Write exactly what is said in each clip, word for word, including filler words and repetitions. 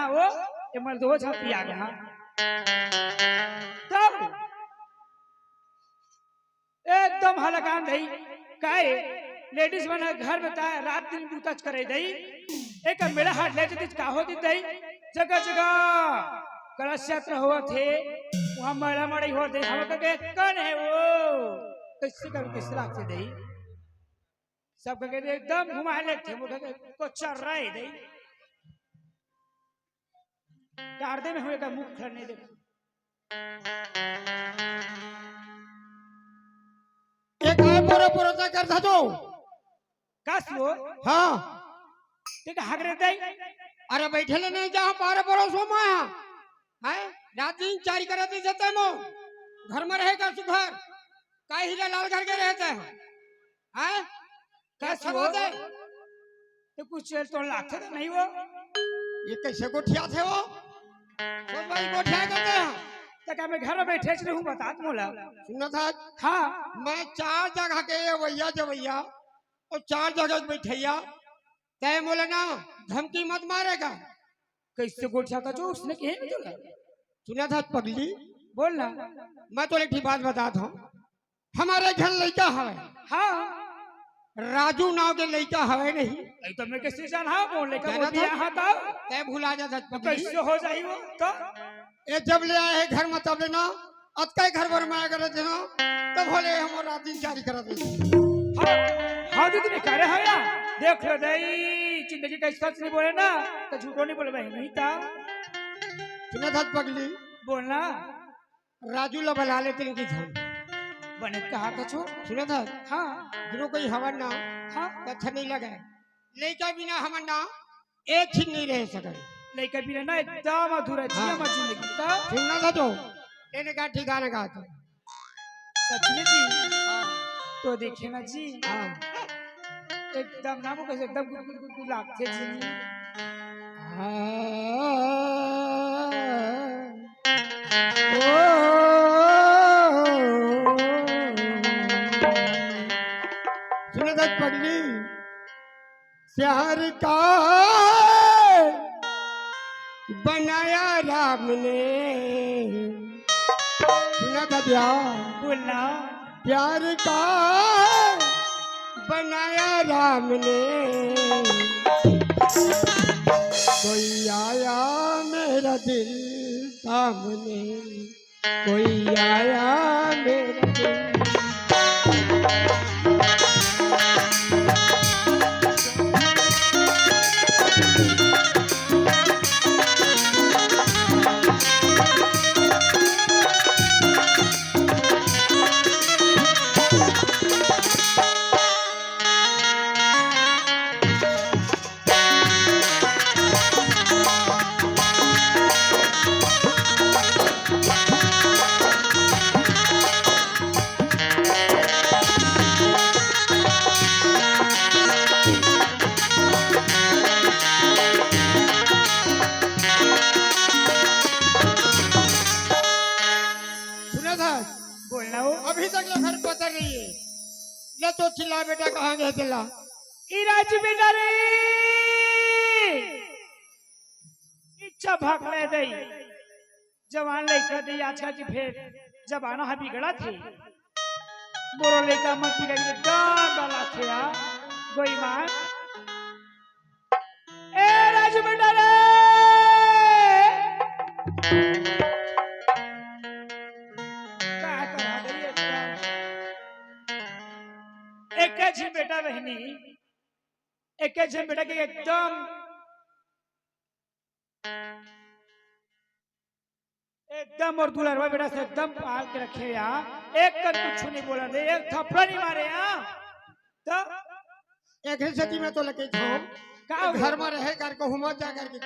वो, ये मर्द हो झन पिया गे, हाँ। तब एकदम हलाकान दई, काहे? लेडीज मन घर में ता रात दिन बूताच करे दई। एक मेला हाट ले जतिच का हो दई, जगह जगह कलश यात्रा होवत हे, वहाँ मेला मड़ई होवत हे, हम कहे, "कौन है वो?" कैसे कर, कैसे लागथे दई? सब कहे, "एकदम घुमा लेथे, वो कहे, को चर्रा है दई।" डार दे में हुए का मुख खड़ा नहीं देखा। एक आए पोरो पोरो ता कर था तो। कस वो? हाँ। ते का हगरे दई? अरे बैठे ले नहीं जा, हमारे पड़ोस में माया। हैं? रात दिन चारी करत ही जते नो। घर में रहेगा सुघर। का हीरा लाल घर के रहते हैं। हैं? कस वो? समझ है? ते कुछ चेल तो लागथे तो नहीं वो? ये कैसे गोठियाथे वो? सब भाई गोठिया करते हैं। ते का मैं घर में बैठे रहूं, बतात मोला। सुनत हस? हाँ। मैं चार जगह के ये भैया जवैया अउ चार जगह के बैठइया, तैं मोला ना धमकी मत मारेगा। कैसे गोठियाथा जो उसने कहे नहीं तोला? सुनत हस पगली? बोल ना। मैं तोला एक ठी बात बतात हंव। हमर घर लइका हवय। हाँ। राजू नाव के लइका हवय नहीं। अरे तो मैं कैसे जान, हाँ, बोल लइका बोल दिया, हाँ, तब? तैं भुला जात हस तो पगली। कैसे हो जाही वो? तो? ये जब ले आए हे घर में तब ले ना, अतका ही घर भर में आया करत हे ना, तब होले हम रात दिन चारी करत हे। हाँ, हाँ दीदी, मैं करे हंव यार। देख लो दई, जिंदगी का सच नहीं बोले ना, तो झूठो नहीं बोले भाई, नहीं था। सुनत हस पगली? बोलना। राजू ला बला लेते इनकी घर। बने कहा था छो? सुनत हस? हाँ। दुनों कोई हवन ना, हाँ। तो अच्छा नहीं लगे। लइका बिना हमन ना एक छिन नहीं रह सकय। लइका बिना ना एकदम अधूरा जिया हाँ। मत जिंदगी का। सुनना था तो, एने का ठिकाना का था। सच में जी? हाँ। तो देखे ना जी। हाँ। एकदम ना वो कैसे एकदम गुद गुद गुद गुद लागथे जी। हाँ। ओ। सुनत हस पगली? प्यार का बनाया राम ने। सुनत हस भैया? बोलना। प्यार का बनाया राम ने, कोई आया मेरा दिल थामने। कोई आया मेरे दिल। सुनत हस? बोलना हो। अभी तक ले घर पता नहीं है। ले तो चिल्ला बेटा, कहाँ गए चिल्ला? ई राजू बेटा रे, इच्छा भाग ले दई। जवान लइका दे आजकल के फेर जमाना ह बिगड़त हे। मोरो लइका मत बिगड़ के दान डालत हे यार। गोईमान। ए राजू बेटा रे! का करा दे एकदम। एक झिन बेटा बहिनी, एक झिन बेटा के एकदम एकदम मोर दुलरवा बेटा से एकदम पाल के रखे या। एक कन कुछ नहीं बोला दे, एक थपड़ा नहीं मारे या। तो एकरे सेती मैं तो लगे था का हो घर गया? में रहे कर को हुमा जा करके।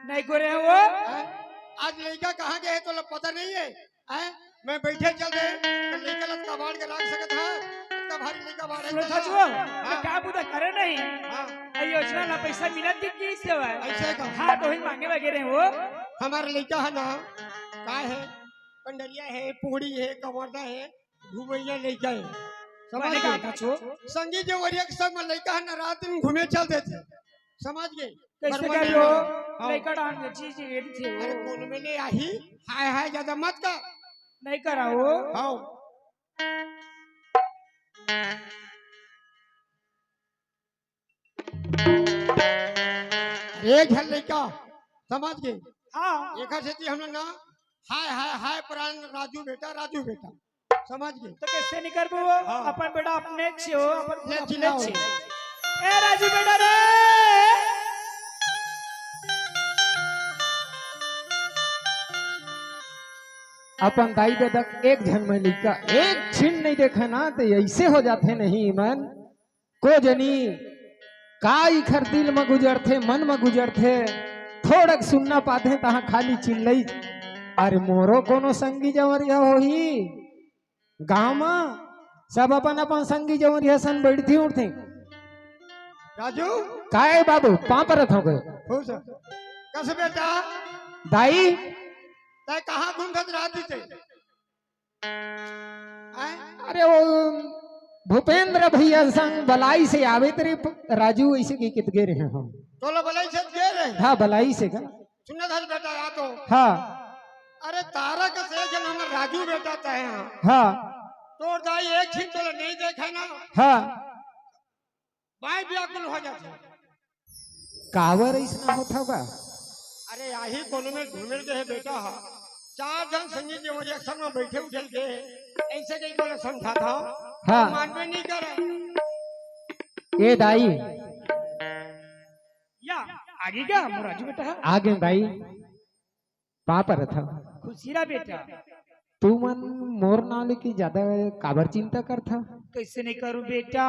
नहीं गोरे हैं वो। हैं? आज लइका कहाँ गए तो ल-, पता नहीं है। हैं? मैं बैठे चल दे, तो लइका लत कबाड़ के राख सकत हा? इतना भारी लइका बाढ़ है सुनो चल। सचुओ, हाँ। मैं का बुता करे नहीं? हाँ। ए योजना ला पैसा मिलत कि की सेवा है? ऐसे का? हाँ, तो ही मांगे वगैरह हो। हमार लइका है ना, का है? पंडरिया है, पूड़ी है, कवर्धा है, घुमैया लइका है। समझ बने का गए? कछो? संगी जो वरिया के संग में लइका है ना, रात दिन घूमे चल देथे। समझ गे? कैसे बर्मा कर लो? हाँ। लइका डांग जी जी एड़ी थे वो। अरे कौन में ले आही? हाय हाय ज्यादा मत कर। नहीं करा वो। हाँ। एक झन लइका, समझ गे? हाँ। एकर सेती हम लोग ना, हाय, हाय, हाय, प्राण राजू बेटा, राजू बेटा, समझ गे? तो कैसे नहीं करबो वो? हाँ। अपन बेटा अपने छे हो, अपन ले अपने चिल्लाओ। छे। ए राजू बेटा रे। अपन दाई ददा एक झन में लइका एक छिन नहीं देखा ना, तो ऐसे हो जाथे नहीं मन। को जनी का इखर दिल म गुजरथे, मन म गुजरथे, थोड़क सुनना पाथे, तहाँ खाली चिल्लई, "अरे मोरो कोनो संगी जवरिया होही?" गाँव म सब अपन अपन संगी जवरिया सन बैठथी उठथी। राजू। काय बाबू, पाँव परत हँव गा। खुश। कस बेटा? दाई। तैं कहाँ घूमत रहती थे? हैं? अरे वो भूपेंद्र भैया संग बलाई से आवे तेरे प-, राजू ऐसे की कित गे रहे हम। तोला बलाई से गे रहे? हाँ, बलाई से का। सुन ना धर बेटा, या तो। हाँ। अरे तारा के से जन हमर राजू बेटा तय हाँ। हाँ। तोर दाई एक छिन तोला नहीं देखे ना। हाँ। बाई व्याकुल हो जाथे। काबर अइसना होत हवय? अरे, आही कोनो में घूमे के हे बेटा हा। चार झन संगी के वजह संग में बैठे उठे के, ऐसे कहीं कोनो समझा था? हाँ। मानबे नहीं करे। ए दाई। या, आगे क्या? मोर राजू बेटा हा। आगे दाई। पाँव परत हँव। खुशी रह बेटा। तुमन मोर नाव लेके ज्यादा काबर चिंता करथा? कैसे नहीं करूं बेटा,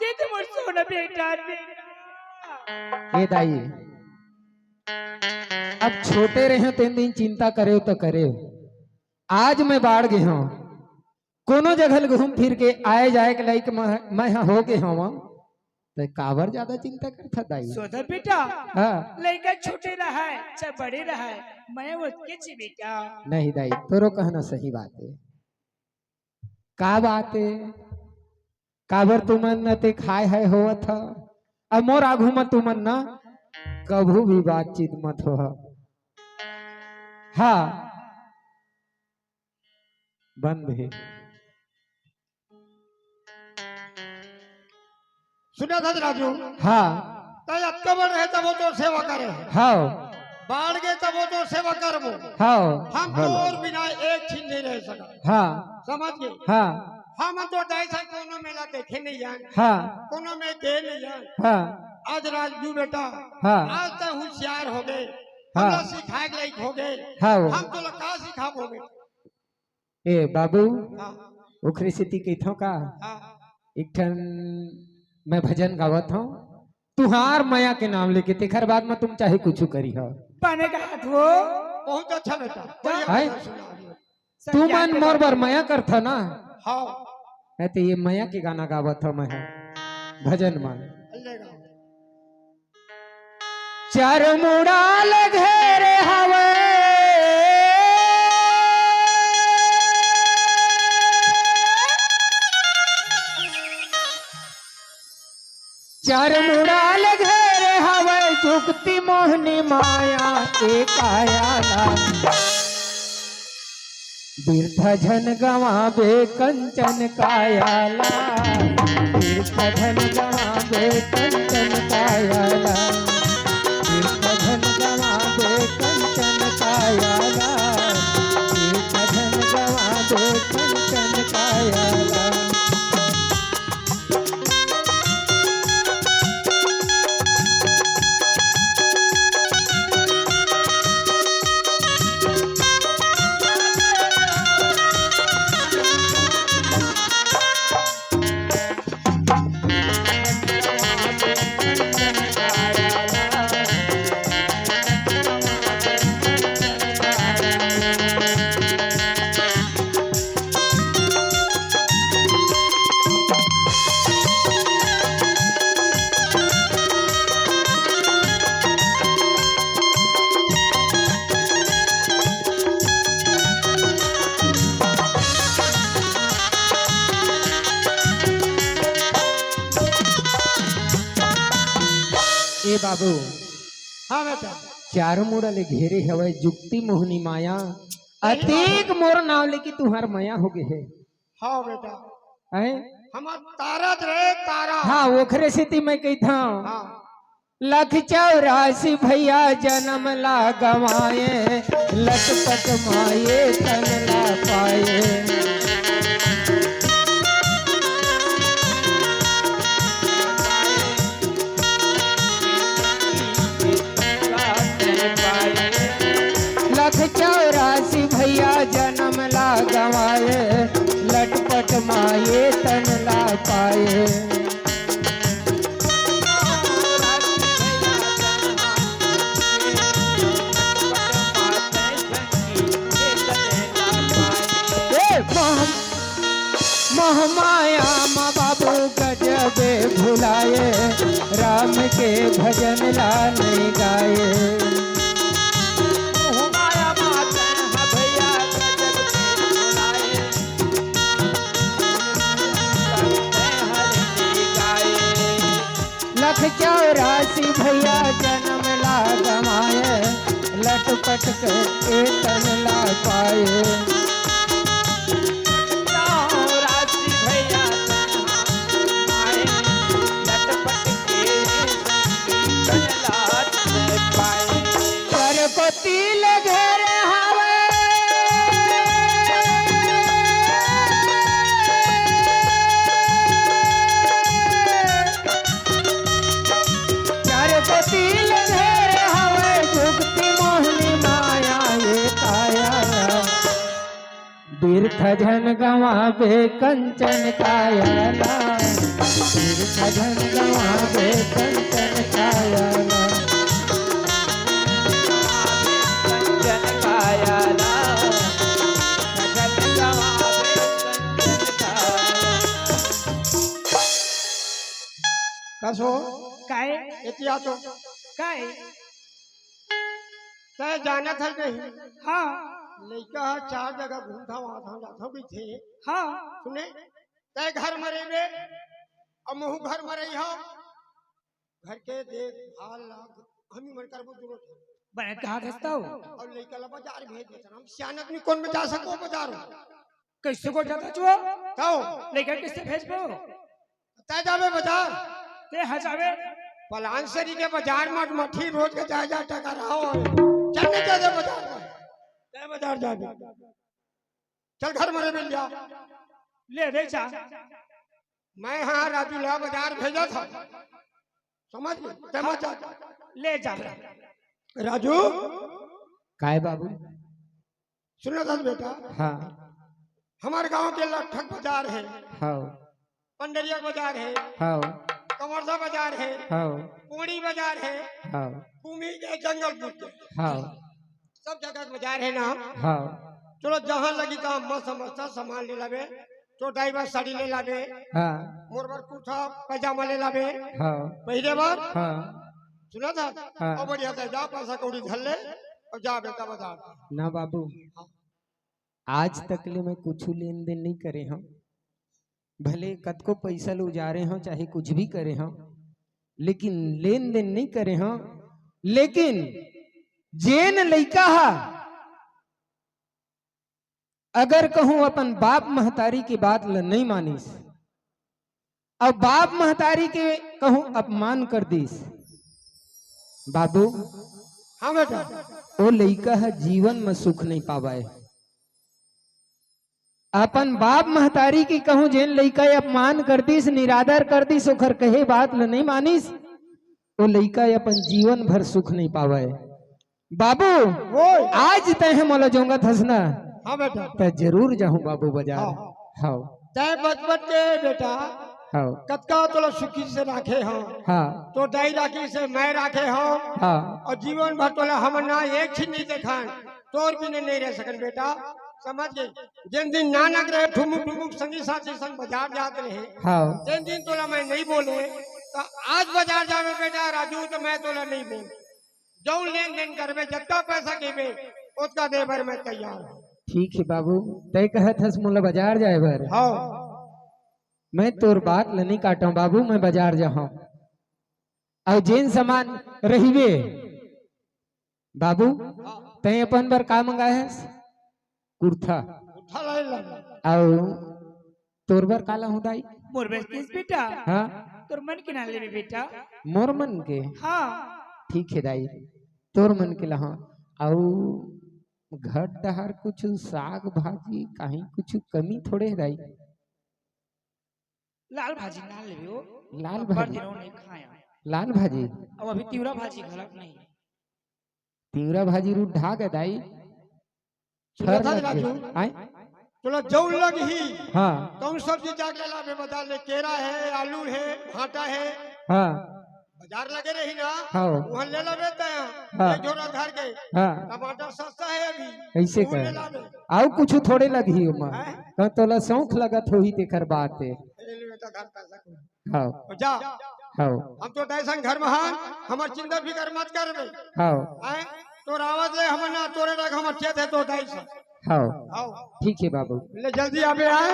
तैं तो मोर सोना बेटा रे। ए दाई, अब छोटे रहेंव तेन दिन चिंता करेंव त करेंव, आज मैं बाढ़ गे हँव, कोनो जगह ले घूम फिर के आए जाए के लायक मैं, मैं ह हो गे हवं, तैं काबर ज्यादा चिंता करथा दाई? सोदर बेटा, हाँ। लइका छोटे रहय, चाहे बड़े रहय, मैं ओतके ची बेटा। नहीं दाई, तोरो कहना सही बात हे। का बात हे? काबर तुमन न ते खाए है होवत ह? अब मोर आघू म तुमन न कभू भी बातचीत मत होहा। हाँ, बंद हे। सुनत हस राजू? हाँ। तैं अतका बड़ रहे तभो तोर सेवा करे। हाँ। बाढ़ गे तभो तोर सेवा करबो। हाँ। हम हाँ। तोर बिना एक छिन नहीं रह सकत। हाँ। समझ गे? हाँ। हम तो दाई सन कोनो मेला देखे नहीं जान। हाँ। कोनो में गे नहीं जान। हाँ। आज राजू बेटा, हाँ। आज तैं होशियार हो गे। हाँ। हमला सिखाए के लायक हो गे। हाँ। हम तोला का सिखाबो बेटा? ए बाबू, हाँ। ओखरे सेती कहिथंव का? हाँ। एक ठन मैं भजन गावत हंव, तुहार मया के नाम लेके, तेखर बाद म तुम चाहे कुछु करिहा। बने गात हो। बहुत अच्छा बेटा। बढ़िया हाय। भजन सुना दिया। तुमन मोर बर मया करथा ना? हाँ। मैं तो ये मया के गाना गावत हंव मैं ह, भजन म। ले गाओ। चार मुड़ा ले घेरे हवय। चार मुड़ा ले घेरे हवय, जुगती मोहनी माया के काया ला। बिरथा झन गंवाबे कंचन काया ला, बिरथा झन गंवाबे कंचन काया ला, बिरथा झन गंवाबे कंचन काया ला, बिरथा झन गंवाबे कंचन काया ला। ए बाबू, हाँ बेटा। चारों मुड़ा ले घेरे हवय जुक्ति मोहनी माया, अतेक मोर नाव लेके तुहार मया हो गे हे। हाँ बेटा। हैं? हमर तारा रे तारा। हाँ, ओखरे सेती मैं कहिथंव। हाँ। लख चौरासी भैया जनम ला गंवाए, लटपट माये तन ला पाए। लख चौरासी भैया जनम ला गंवाए, लटपट माये तन ला पाए। ए, मोह, मोह माया मा बाबू गजबे भुलाए, राम के भजन ला नहीं गाए। मोह माया मा तन हा भैया गजबे भुलाए। लख चौरासी भैया जनम ला गंवाए, लटपट के ए तन ला पाए। चौरासी भैया जनम आए, लटपट के तन ला पाए। सरस्वती ले घेरे हवे। सरस्वती ले घेरे हवे, जुक्ति मोहनी माया ये काया। बिरथा झन गंवाबे कंचन काया ला, बिरथा झन गंवाबे कंचन काया ला। कंचन काया ला, झन गंवाबे कंचन काया ला। कसो? काय? एतिया तो। काय? तैं जानत हस नहीं? हाँ। लइका ह चार जगह घूमथंव, आथंव, जाथंव कहिथे। हाँ। सुने, तैं घर म रहिबे, अउ महूँ घर म रहिहंव। घर के देखभाल ला हमी मन करबो दूनों झन। बने कहा धसता हो? अउ लइका ला बाजार भेज देथन। हम सियान आदमी कोन में जा सकबो बाजार? कइसे को जाथस वो? कहो। लइका कइसे भेजबो? तैं जाबे बाजार। तैं हा जाबे। पलानसरी के बाजार म मट्ठी रोज के जाय जाय टकराहूं। चल न जाबे बाजार म। तैं बाजार जाबे। चल घर म रे बेलिया। ले रे जा। मैं हा राजू ला बाजार भेजथंव। समझ गे? तैं मत जा। ले जा। राजू। काय बाबू? सुन न बेटा। हाँ। हमर गांव के लट्ठक बाजार हे। हाँ। पंडरिया बाजार हे। हाँ। कमरसा बाजार हे। हाँ। कोड़ी बाजार हे। हाँ। कुमी के जंगलपुर के। हाँ। सब जगह के बाजार हे ना। हाँ। चलो, जहाँ लगी तहाँ मस्त मस्त सामान ले लाबे। चोटाई बर साड़ी ले लाबे। हाँ। मोर बर कुर्ता पैजामा ले लाबे। हाँ। पहिरे बर। हाँ। सुनत हस? हाँ। अउ बढ़िया से जा, पैसा कौड़ी धर ले अउ जा बेटा बाजार। ना बाबू, हाँ। आज तक ले मैं कुछु लेन देन नइ करे हंव, भले कतको पैसा ल उजारे हंव, चाहे कुछ भी करे हंव, लेकिन लेन देन नइ करे हंव। लेकिन जेन लइका ह अगर कहूं अपन बाप महतारी के बात ल नइ मानिस, अउ बाप महतारी के कहूं अपमान कर दिस, बाबू, हाँ बेटा। ओ लइका ह जीवन म सुख नइ पावय। अपन बाप महतारी के कहूं जेन लइका अपमान कर दिस, निरादर कर दिस, ओखर कहे बात ल नइ मानिस, ओ लइका अपन जीवन भर सुख नइ पावय। बाबू, ओए। आज तैं ह मोला जोंगत हस ना? हाँ बेटा। तैं जरूर जाहूं बाबू बाजार। हाँ। हाँ। तैं बचपन के बेटा, हाँ। कतका तोला सुखी से राखे हंव। हाँ। तोर दाई राखिस हे, मैं राखे हंव। हाँ। अउ जीवन भर तोला हमन ना एक छिन नइ देखन, तोर बिना नइ रह सकन बेटा, समझ गे? जेन दिन नानक रहे, ठुमुक ठुमुक संगी साथी संग बाजार जात रहे, हाँ। तेन दिन तोला मैं नइ बोले, त आज बाजार जाबे बेटा राजू, त मैं तोला नइ बोले। जउन लेन देन करबे, जतका पैसा कहिबे, ओतका दे बर मैं तैयार हंव। ठीक हे बाबू, तैं कहत हस मोला बाजार जाय बर। हाँ। मैं तोर बात ल नइ काटंव बाबू, मैं बाजार जाहंव। अउ जेन समान रहिबे। बाबू, हाँ। तैं अपन बर का मंगाए हस? कुर्ता। कुर्ता लाए ला। अउ तोर बर का लाहूं दाई? मोर बर किस बेटा? हाँ। तोर मन के ना लेबे बेटा। मोर मन के? हाँ। ठीक हे दाई, तोर मन के लाहूं। अउ घर डहार कुछ साग भाजी, कहीं कुछ कमी थोड़े हे दाई? लाल भाजी ना लेबे ओ। लाल अब्बड़ भाजी। दिन हो नहीं खाया। लाल भाजी। अब अभी तिवरा भाजी घलक नहीं। तिवरा भाजी रूट ढा के दाई। सुनत हस राजू? आय? तोला जौन लगही। हाँ। तौन सब्जी जाके लाबे, बाजार ले केरा हे, आलू हे, भांटा हे। हाँ। बाजार लगे रही ना, हाँ। उहाँ ले लाबे तैं। हाँ। एक झोरा धर के। हाँ। टमाटर सस्ता हे अभी। अइसे उहाँ ले कर। लाबे। अउ कुछ थोड़े लगही ओमा। हैं? त तोला शौक लगत होही तेकर बात हे। ले ले बेटा, घर पैसा को। हाँ। जा। हाँ। हम तो दाई संग घर में हन, हमर चिंता फिकर मत करबे। हाँ। हैं? तोर आवत ले हमर ना तोरे रख हमर खेत हे तो दाई संग। हाँ। हाँ। ठीक हे बाबू। ले जल्दी आबे आय।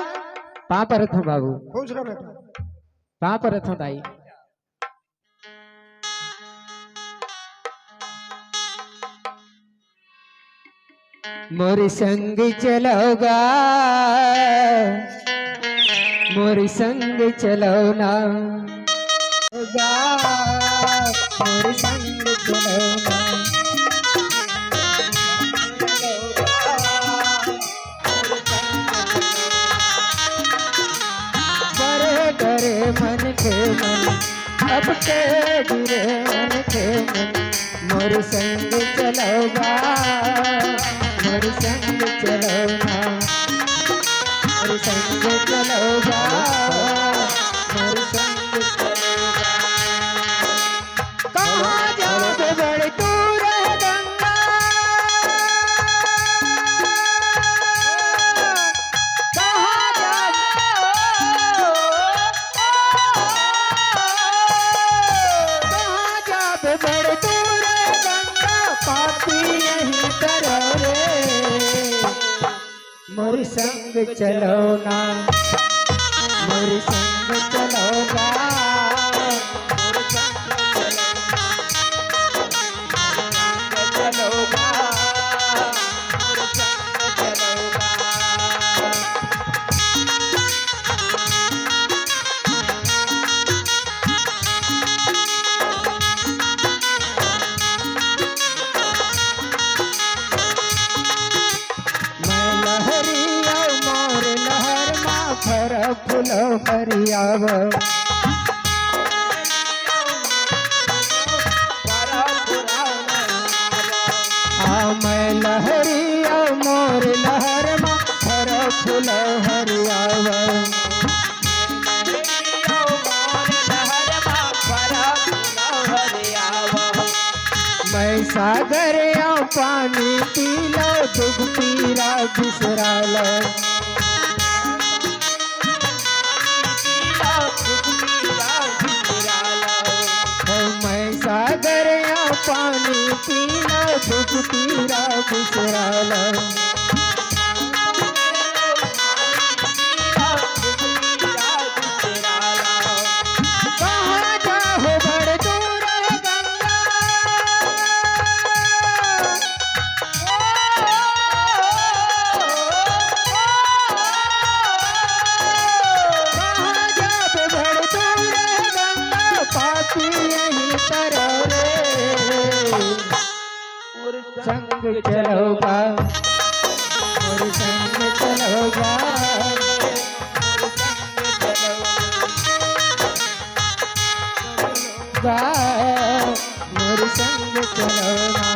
पाँव परत हंव बाबू। खुश रह बेटा। पाँव परत हंव दाई। मोर संग चलो गा, मोर संग चलो ना गा, मोर संग चलो ना। बड़े बड़े मन के मन, अब के गिरे मन के मन, मोर संग चलो गा, मोर संग चलो ना, मोर संग चलो गा, मोर संग चलो गा। कहाँ जाबे बड़ दूर हे गंगा, कहाँ जाबे, कहाँ जाबे बड़ दूर हे गंगा, पापी नहीं करो रे। मोर संग चलो ना, मोर संग चलो गा, मोर संग चलो ना, मोर संग चलो गा, मोर संग चलो गा। मैं लहरिया मोर लहर मा फर फूलो हरियाव। आ मैं लहरिया मोर लहर मा फर फूलो हरियाव। मैं सागर या पानी पी लो, दुख पीरा बिसरा लो। मैं सागर या पानी पी लो, दुख पीरा बिसरा लो। कहाँ जाहूँ बड़ दूर हे गंगा। कहाँ जाबे बड़ दूर हे गंगा, पापी यहीं करो रे। मोर संग चलो गा, मोर संग चलो गा, गा, मोर संग चलो ना।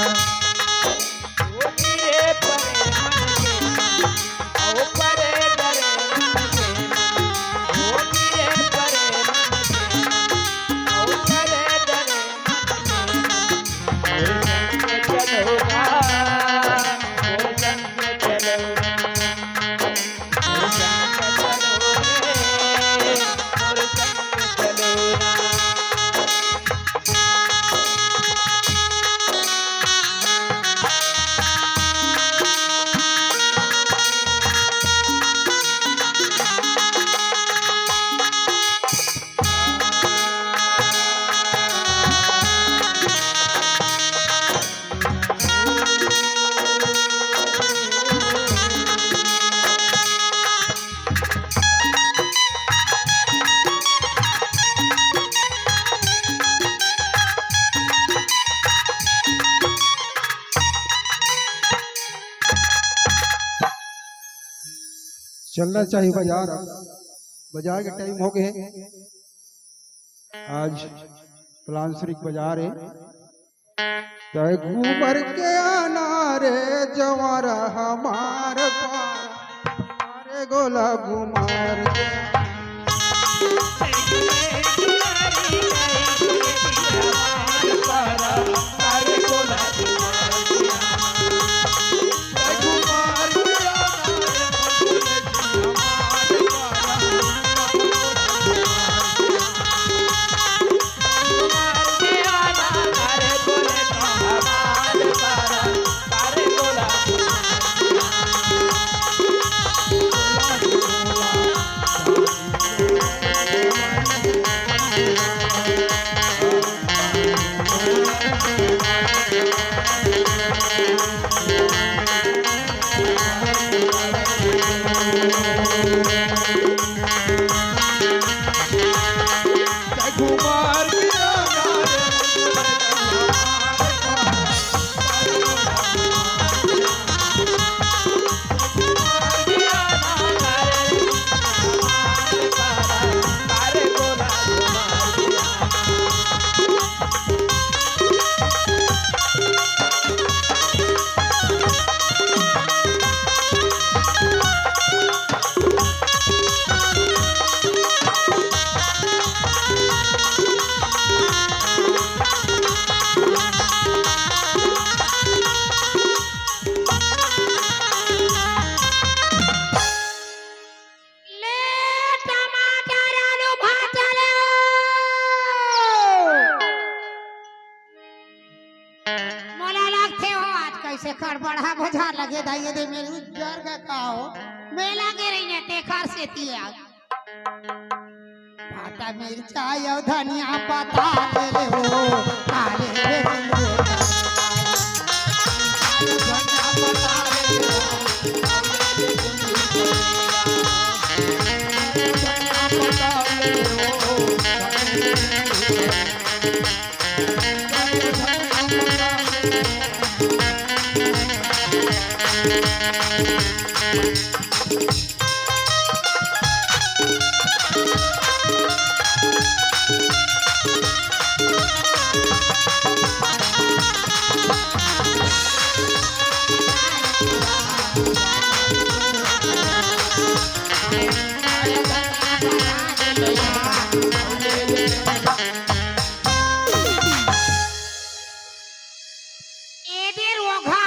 चलना चाहिए बाजार। अब बाजार के टाइम हो गए। आज प्लान श्री बाजार है। तै घूमर के आना रे जवारा हमार पारा, रे गोला घूमर के ले टमाटर, आलू, भाटा ले। मोला लगथे हो आज कइसे खड़बड़ा बजार लगे दाई दे मेलू जर का का हो। मेला गे रहिने तेखर सेती आज। भाटा मिर्चा अउ धनिया पता ले ले हो, काले रे। ए दे रोघा,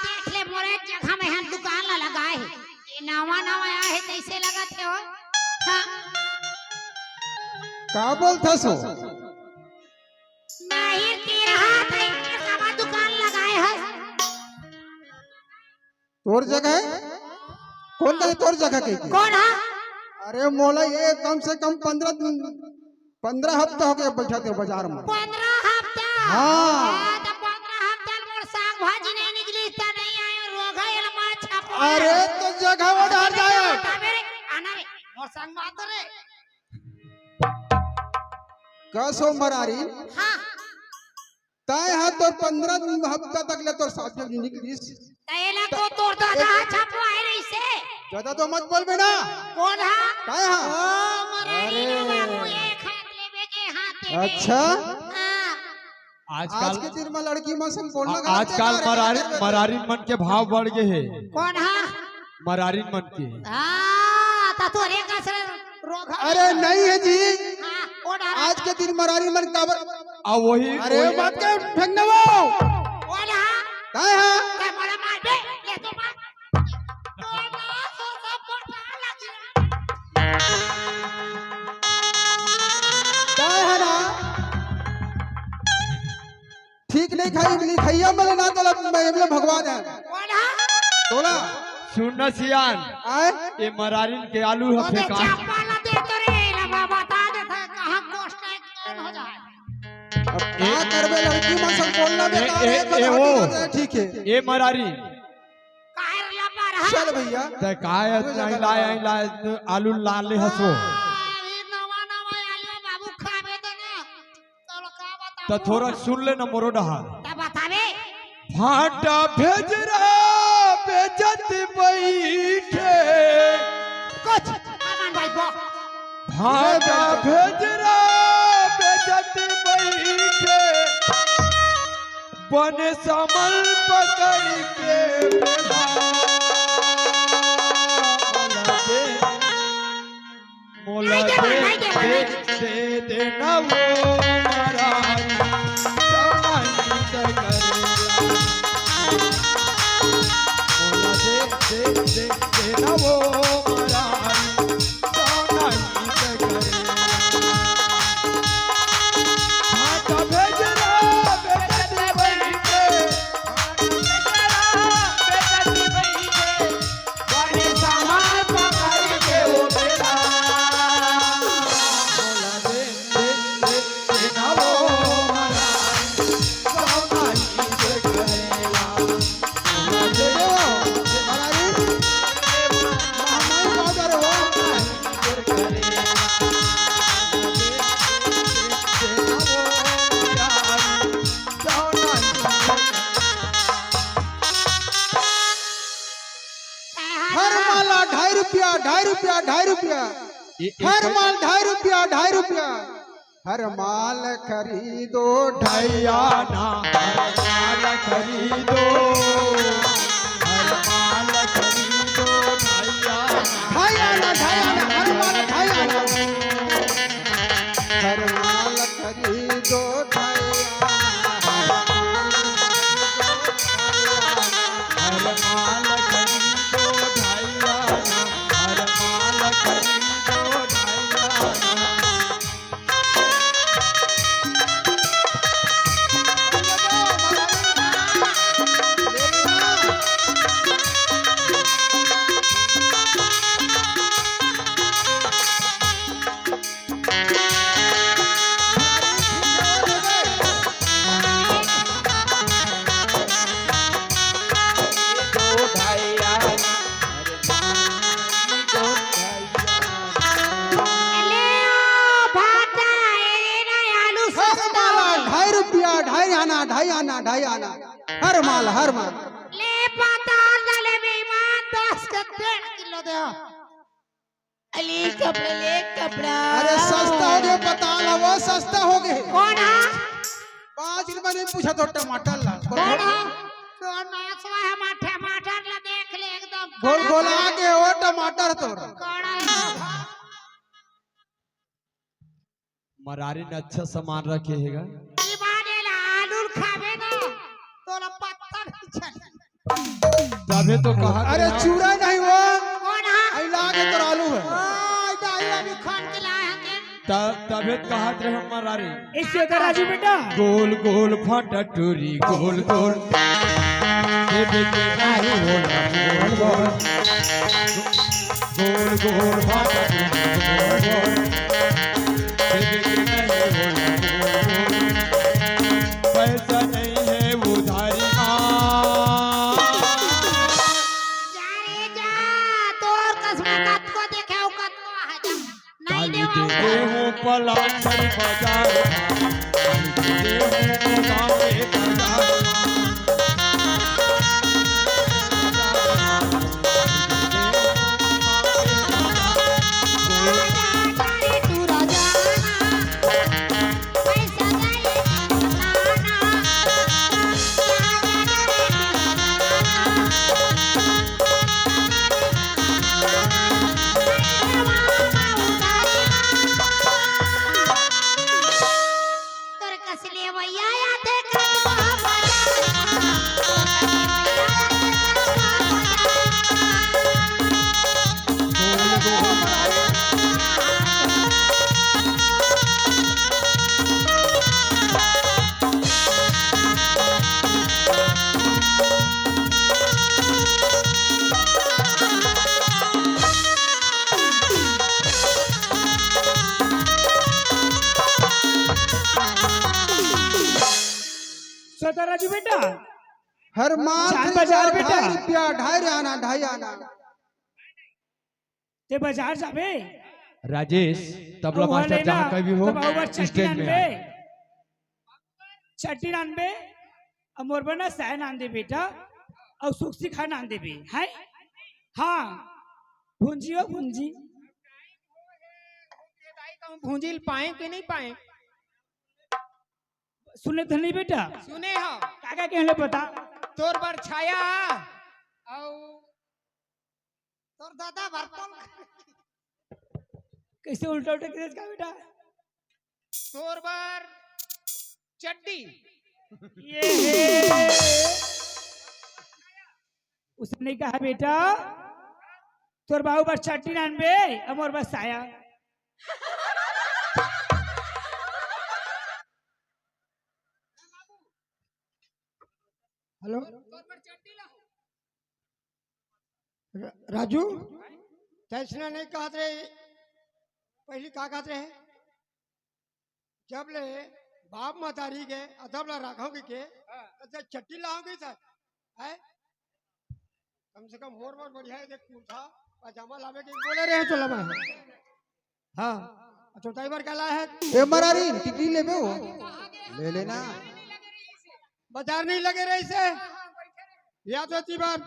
देख ले मोरे जगह में हम दुकान ला लगाए हे। ये नवा नवा आए हे, तइसे लगत हे हो। हाँ। का बोलथस हो? नहीं, तेरा हाथ है, ये नवा दुकान लगाए हे। तोर जगह हे? कोन कहे तोर जगह कहे? कोन हा? अरे मोला ये कम से कम पंद्रह दिन, पंद्रह हफ्ता हो गया बैठा थे बाजार में। पंद्रह हफ्ता? हाँ। ए, त पंद्रह हफ्ता मोर साग भाजी नहीं निकली, त नहीं आयो, रोघा ये मा छापो। अरे तो जगह वो डाल जाए। आना रे, आना रे, मोर संग बात रे। कसो मरारी? हाँ। तय हा तोर पंद्रह दिन हफ्ता तक ले तोर साग भाजी निकलिस। त एला को तोर दादा हा छपवाए रहिसे। ज्यादा तो मत बोल बेटा। कोन हा? काय हा? ओ, मरारी अरे। ना बाबू, एक हाथ ले बेटे, हाथ दे दे। अच्छा। हाँ। आज आजकल के दिन में लड़की मन से बोलना आ-, गलत है, आजकल अरे, मरारी, अरे, अरे। मरारी मन के भाव बढ़ गए हे। कोन हा? मरारी मन के। हाँ, त तोरे कस रोघा। अरे नहीं है जी। हाँ, कोन हा? आज के दिन मरारी मन काबर आ वही, अरे वही। मत के फेंकने वो। कोन हा? काय हा? काय मला मार दे, ले तो मार। तो ना, तो सब पता लग रहा। काय हा ना? ठीक नहीं खाई, नहीं खाइया मले ना तोला, मैं एमले भगवान है। कोन हा? तोला। सुन न सियान। आय? ये मरारिन के आलू ह ओदे फेंका। चापा ला दे तो रे, ला बा-, बता दे था, कहाँ कोष्टा एक कौन हो जाए। अब का करबे, लड़की मन संग बोलना ए, बेकार ए, है, ए, ओ। ठीक है। ए मरारी। काहे रे लपा रहा? चल भैया। ते काय आई लाय, आई लाय, आलू लाले हसो। आ, ई नवा, नवा आलू बाबू खाबे त ना। चलो, का बताऊं? त थोड़ा सुन ले ना मोरो डहार। त बतावे। भाटा भेजरा बेजत बइठे। हाथ भेजरा बेचती बइठे, बने समल पकड़ के बेला। मोला दे, मोला दे, दे, दे देना वो मरारी, सौनाई से करेला। मोला दे, दे, दे देना वो मरारी, हर माला ढाई रुपया, ढाई रुपया, ढाई रुपया। ए, ए, हर ए, माल ढाई रुपया, ढाई रुपया। हर माल खरीदो ढाई आना, हर माल खरीदो, हर माल खरीदो ढाई आना। ढाई आना, ढाई आना, हर माल ढाई आना। हर माल खरीदो ढाई आना। हर माल खरीदो ढाई आना, हर माल खरीदो ढाई आना। ले ओ भाटा, ए रे ना आलू सस्ता हे। ढाई रुपया, ढाई आना, ढाई आना, ढाई आना। हर माल, हर माल। ले पताल डाले बेईमान, दस के डेढ़ किलो दे। अली कपड़ा ले कपड़ा। अरे सस्ता हो गे, पताल हवो, सस्ता हो गे। कौन हा? पाँच रुपया नहीं पूछा तो टमाटर ला। कौन हा? तो नाचवा हम टमाटर ला देख ले एकदम। गोल गोल आगे हो टमाटर तोर। कौन हा? मरारी ने अच्छा सामान रखे हे गा। ई बात हे ना, आलू खाबे ना, तोला पत्ता नहीं चले। तभे तो कहा अरे चूड़ा नहीं वो। कौन हा? आई लागे तोर आलू हे। ओ, इधर आई अभी खान के लाए हैं के? त-, तभे तो कहा थे हम मरारी। इससे तो राजू बेटा। गोल गोल फाटा टूरी गोल गोल। ये बेटे नहीं होला गोल गोल। गोल गोल भाटा गोल गोल। पैसा नहीं है उधारी मा। जा रे जा, तोर कस में कतको देखे हो, कतको आ जा। नहीं काली देवा देखे हो। हूँ पलांचल बाजार। काली देखे हो गाँव के बाजार। तोर कस लेवइया आथे खतवा बाजार। सदा राजू बेटा। हर माल चांद खरीदो, बाजार बेटा। ढाई रुपया, ढाई आना, ढाई आना। ते बाजार जाबे? राजेश, तबला अउ मास्टर वाले जहाँ ना, कहीं भी हो, तब अउ बार चट्टी stage में आनबे। आए। चट्टी आनबे, अउ मोर बर ना साय आन दे बेटा, अउ सुक्सी खान आन देबे, हैं? हाँ, भुंजी हो भुंजी। भूंजी ल पाए के नहीं पाए? सुने तो नहीं बेटा? सुने हो। का का कहले बता। तोर बर छाया अउ तोर दादा बर पल। कैसे उल्टा उल्टा करे का बेटा? तोर बर चड्डी। ये उसने कहा, बेटा, तोर बाबू बर चड्डी लानबे, अउ मोर बर साया। हेलो। र-, राजू, तैसना नहीं कहत रहे, पहली का कहत रहे? जब ले बाप मतारी के अदब ला राखोगे के, हाँ। त चट्टी लाओगे सर, हैं? कम से कम होर बर बढ़िया है, देख कुर्ता पजामा लावे के बोले रहे तो लमा है। हाँ, तो ड्राइवर का ला है। ए मरारी, टिकरी लेबे हो? ले लेना। बाजार नहीं लगे रही से, या तो एती बार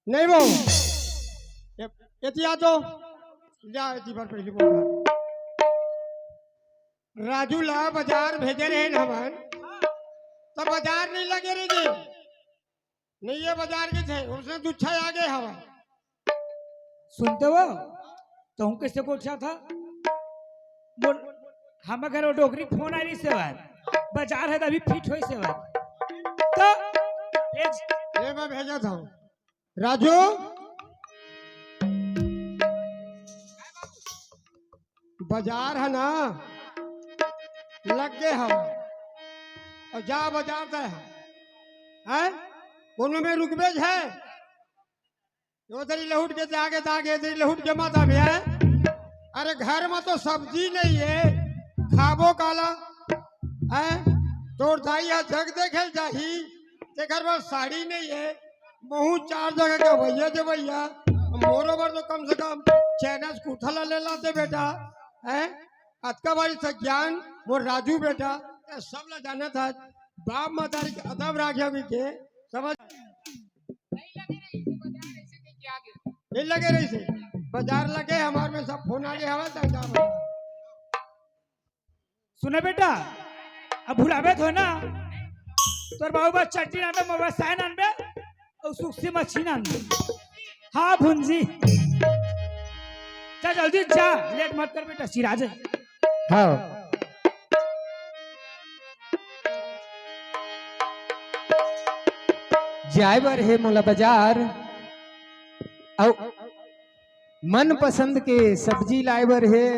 नहीं वो। ए-, एती आ तो, जा एती बार पहली बोल। राजू ला बाजार भेजे रहे न हमन, तब बाजार नहीं लगे रही जी। नहीं, ये बाजार के थे, उसने दुच्छा आ गए हवा। सुनते हो? तहूँ कैसे गोठिया था? बोल, हम घर वो डोकरी फोन आ रही से बात। बाजार है तो अभी फिट होई से बात। तो भेज। ये मैं भेजा था। राजू, बाजार है ना, लग गए हम। और जा बाजार तय है, हैं? कोनो में रुकबे है? उधर ही लहुट के जागे, जागे, इधर ही लहुट के मत आवे, हैं? अरे, घर में तो सब्जी नहीं है, खाबो काला, हैं? तोर दाई ह जग देखे ल जाही, तेकर बर साड़ी नहीं है, महू चार जगह के भैया जे भैया, मोरो बर तो कम से कम चाइना से कुर्ता ला ले लाते बेटा, हैं? अतका बारी से ज्ञान, वो राजू बेटा, ये सब ला जाने था, बाप मतारी के अदब राखे अभी के, समझ? नहीं लगे रही से बाजार, ऐसे कह के आगे। नहीं लगे रही से। बाजार लगे, हमार में सब फोन आगे हवा, तब जा बाजार। सुने बेटा, अब भुलाबे तो ना, तोर बाबू बस चट्टी नानबे, मोर बस साय नानबे, और सुक्सी मछली नानबे। हाँ भुंजी, जा जल्दी जा, लेट मत कर बेटा, सिराज। हाँ। जाए बर हे मोला बाजार, अउ मनपसंद के सब्जी लाए बर हे,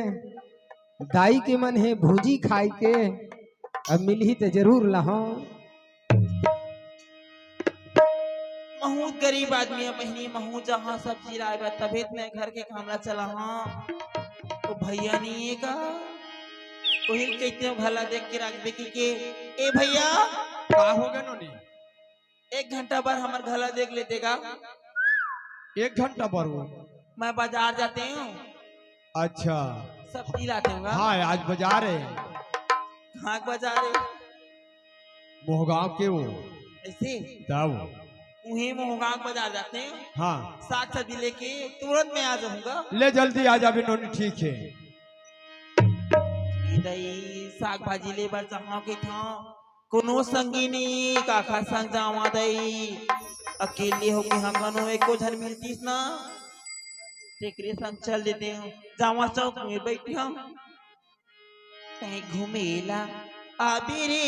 दाई के मन हे भूजी खाए के, अब मिलही त जरूर लाहूं। महूं गरीब आदमी हंव बहिनी, महूं जाहूं सब्जी लाए बर, तभे त मैं घर के काम ला चलाहूं। तो भैया नहीं है का? ओहिल कहते हो घला देख के रख दे के, के, ए भैया, का हो गे नोनी? एक घंटा बर हमर घला देख लेते का? एक घंटा बर वो? मैं बाजार जाते हूँ। अच्छा। सब्जी लाते हूँ का? हाँ, आज बाजार है। कहाँ के बाजार है? मोहगांव के वो। ऐसे? तब? उही मोहगांव बाजार जाते हैं। हाँ। साग सब्जी लेके तुरंत मैं आ जाऊंगा। ले जल्दी आ जाबे नोनी, ठीक है। ए दई, साग भाजी ले बर चाहव के था, कोनो संगी नहीं, काखर संग जावा दई, अकेले होके हमन एको झन मिलतीस ना, तेकरे संग चल देते हूँ, जावा चौक में बैठे हम। तैं घुमेला आबे रे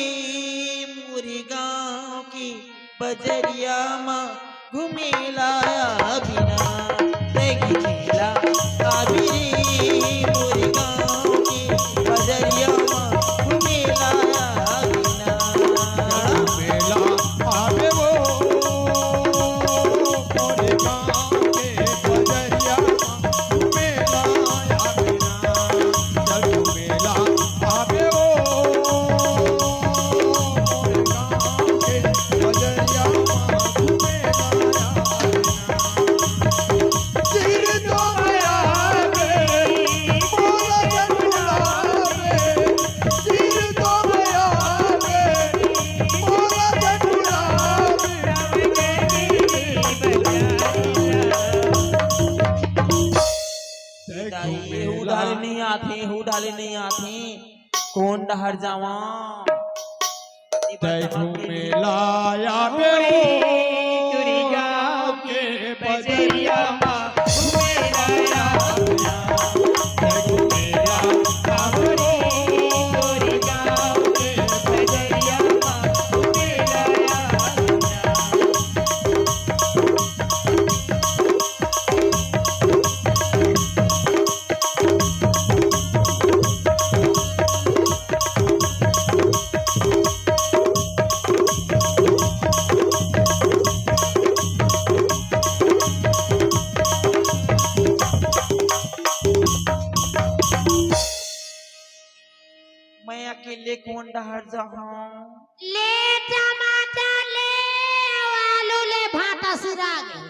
मोर गाँव के बजरिया म, घुमेला आबे ना। तैं घुमेला आबे रे मोर गाँव के बजरिया म, घुमेला आबे ना। घुमेला आबे वो मोर गाँव के बजरिया म, घुमेला आबे ना। चल घुमेला आबे ओ मोर गाँव के बजरिया म, घुमेला आबे ना। सिर कोन डहर जावां? तै घूमे ला आबे ओ टुरी गाँव के बजरिया मा, घूमे ला आबे ओ टुरी गाँव के बजरिया मा, घूमे ला आबे। मैं अकेले कोन डहर जाहूं? ले टमाटर ले, आलू ले, भांटा सिरा गे,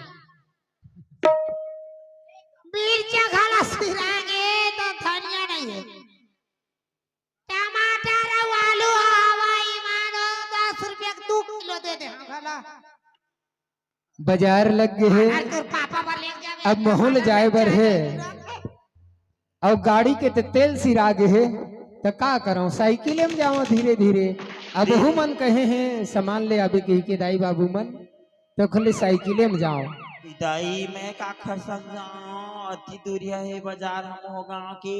मिर्चा घला सिरा गे, त धनिया नहीं हे। टमाटर अउ आलू हवय, मानो दस रुपया के दू किलो दे दे, हाँ, घला। बजार लग गे हे। अरे तोर पापा बर लेके जाबे। अब महू ले जाए बर हे। अउ गाड़ी के ते तेल सिरा गे हे, त का करंव, साइकिले म जावं धीरे धीरे। अबहू मन कहे हे सामान ले आबे कहि के दाई बाबू मन, त खाली साइकिले म जावं। दाई, मैं काखर संग जावं, अति दूरिहा हे बजार हमर गांव के।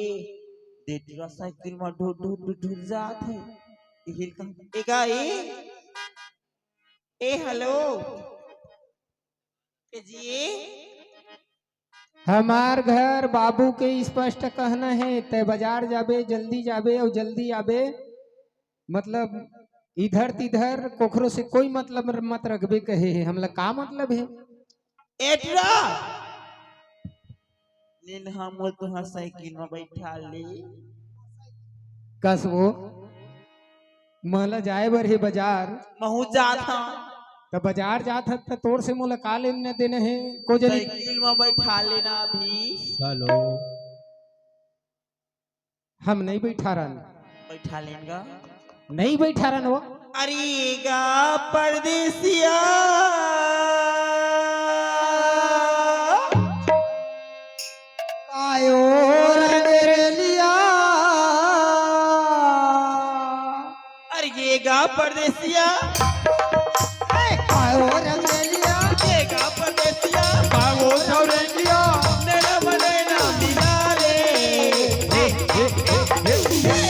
दे टुरा साइकिल म ढुर ढुर ढुर ढुर जात हे। इहिल कहा, ए गाई, ए, हेलो। ए जी। हमार घर बाबू के स्पष्ट कहना हे, तै बजार जाबे, जल्दी जाबे अउ जल्दी आबे। मतलब, इधर तिधर कोखरो से कोई मतलब मत रखबे कहे हे। हमला का मतलब हे? ए टुरा, निन हमो तुंहर साइकिल म बइठा ले। कस वो, मोला जाए बर हे बजार। महू जात हंव। त बजार जात हस त तोर से मोला का लेना देना हे? को जनी साइकिल म बइठा लेना अभी। चलो। हम नहीं बइठारन। बइठा लेन गा। नहीं बइठारन वो। अरे गा परदेसिया। कायो रंगरेलिया। अरे ये गा परदेसिया। ए, कायो रंगरेलिया। ये गा परदेसिया। कायो रंगरेलिया। नैना म नैना मिला ले। ए, ए, ए, ए, ए।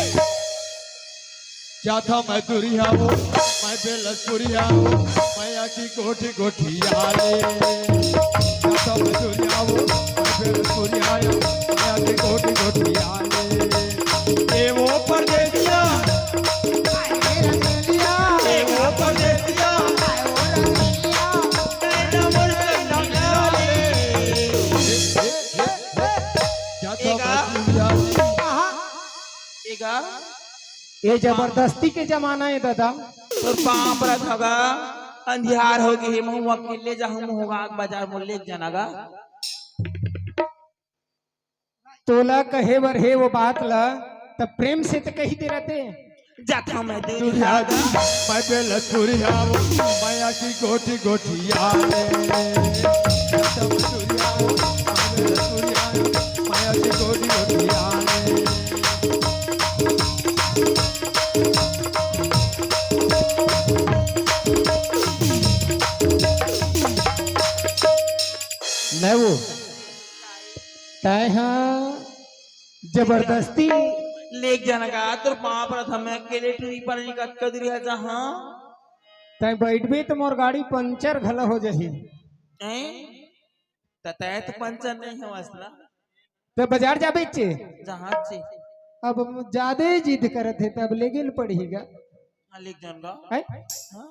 जाथंव मैं दुरिहा वो, मैं बेलसपुरिहा वो, मैं आके गोठी गोठी आले। जाथंव मैं दुरिहा वो, मैं बेलसपुरिहा वो, मैं आके गोठी गोठी आले। ए वो परदेसिया, ए वो परदेसिया, ए ना मोर संग मिला ले। जाथंव मैं दुरिहा वो। ए गा। ए जबरदस्ती के जमाना हे दादा। तोर पांव परत हंव गा, अंधियार हो गे हे, महू अकेले जाहूं, महू गा बजार मोला लेग जाना गा। तोला कहे बर हे वो बात ला, त प्रेम से त कहि दे रते। जाथंव मैं दुरिहा। दुरिहा, मैं बेलसपुरिहा वो, मैं आके गोठी गोठी आले। जाथंव मैं दुरिहा वो, मैं बेलसपुरिहा वो, मैं आके गोठी गोठी आले। नहीं वो, तैं हा जबरदस्ती लेग जाना का, तोर पांव परत हंव मैं, अकेले टुरी पर नहीं कतका दूरी हे जहां। तैं बइठबे त मोर गाड़ी पंचर घला हो जाही। हैं? त तैं तो पंचर नहीं हवस ना। त बजार जाबे चे? जहां चे। अब जादे जिद करत हे, तब लेगे ल पड़ही गा। हाँ, लेग जान गा। हैं? हाँ?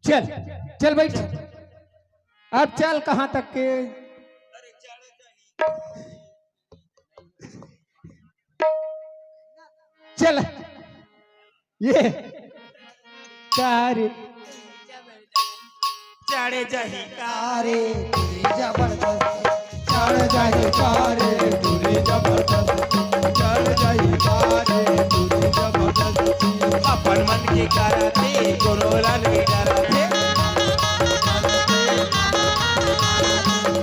चल, चल बइठ। अब चल, कहां तक के? चल। ये। का रे? चढ़ जाही का रे, जबरदस्त। चढ़ जाही का रे, टुरी जबरदस्त। चढ़ जाही का रे, टुरी जबरदस्त। अपन मन के करथे, कोनो ला नइ डरथे।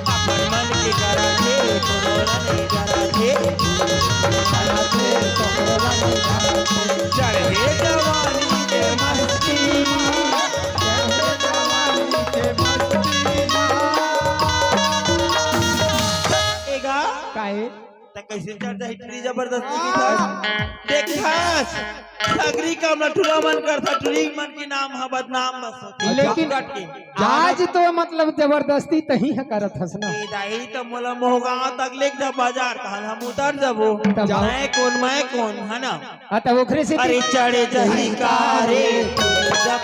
अपन मन के करथे, कोनो ला नइ डरथे। करथे, कोनो करता है, टुरी जबरदस्ती की था। देखा, सगरी काम ला टुरा मन करता, टुरी मन के नाम ह बदनाम बस होथे। लेकिन कट के। आज तो मतलब जबरदस्ती तही ह करत हस ना। ए दाई, त मोला मोहगांव तक लेके जा बाजार, तहन हम उतर जबो। तब मैं कौन, मैं कौन, है ना? हाँ, तब ओखरे से अरे चढ़े जही का रे, जब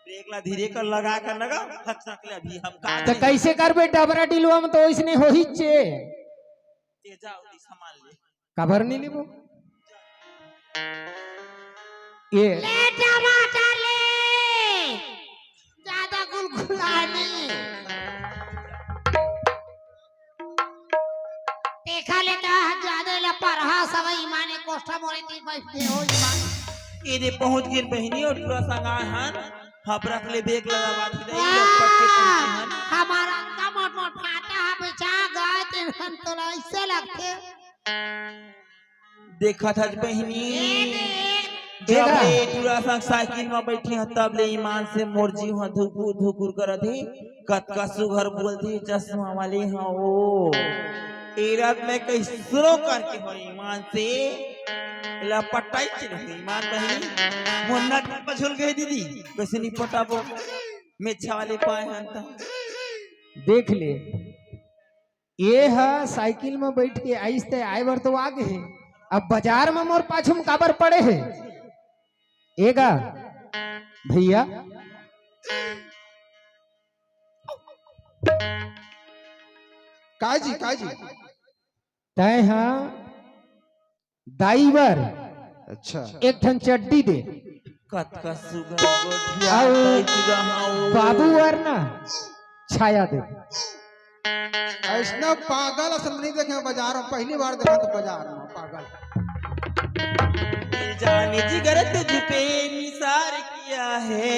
ब्रेक ला धीरे कर लगा कर लगा, फटक ले अभी हम का तो करी? कैसे करबे डबरा डिलवा में तो ओइसने होही चे। ते जाओ, दी सामान ले। काबर नहीं लेबो? ये ले टमाटर ले, ज्यादा गुलगुलानी। देखा लेता है ज्यादा ला परहा सवई माने कोष्ठा मोरे ती बैठते हो ईमान। ये दे पहुंच गिन बहिनी और टुरा संग आए हन, हबरक ले बेग लगा बात ही नहीं, वाह! लटपट के पहुंचे हन। हमारा का मोट मोट फाटा है, बेचा गाय ते हन तोला ऐसे लगते। देखत हस बहिनी, ए देख। जब देखा। ले टुरा संग साइकिल में बैठी ह, तब ले ईमान से मोर जीव ह धुकुर धुकुर करत हे। कतका सुघर बोलथे चश्मा वाले ह ओ। ए रात मैं कैसरो करके हो ईमान से एला पटाई के रहूं ईमान बहिनी। मोर नट पछुल गए दीदी, कैसे नहीं पटाबो? मेछा वाले पाए हन त। देख ले, ये ह साइकिल में बैठ के आइस ते आए बर तो आ गए हे, अब बाजार में मोर पाछू में काबर पड़े हे? एगा भैया, काजी काजी। तय ह दाई बर अच्छा। एक ठन चड्डी दे। कतका सुघर गोठिया अउ बाबू बर ना छाया दे। ऐसना पागल असन नहीं देखे बाजार में, पहली बार देखा तो बाजार में पागल। जाने जिगर तुझ पे निसार किया है।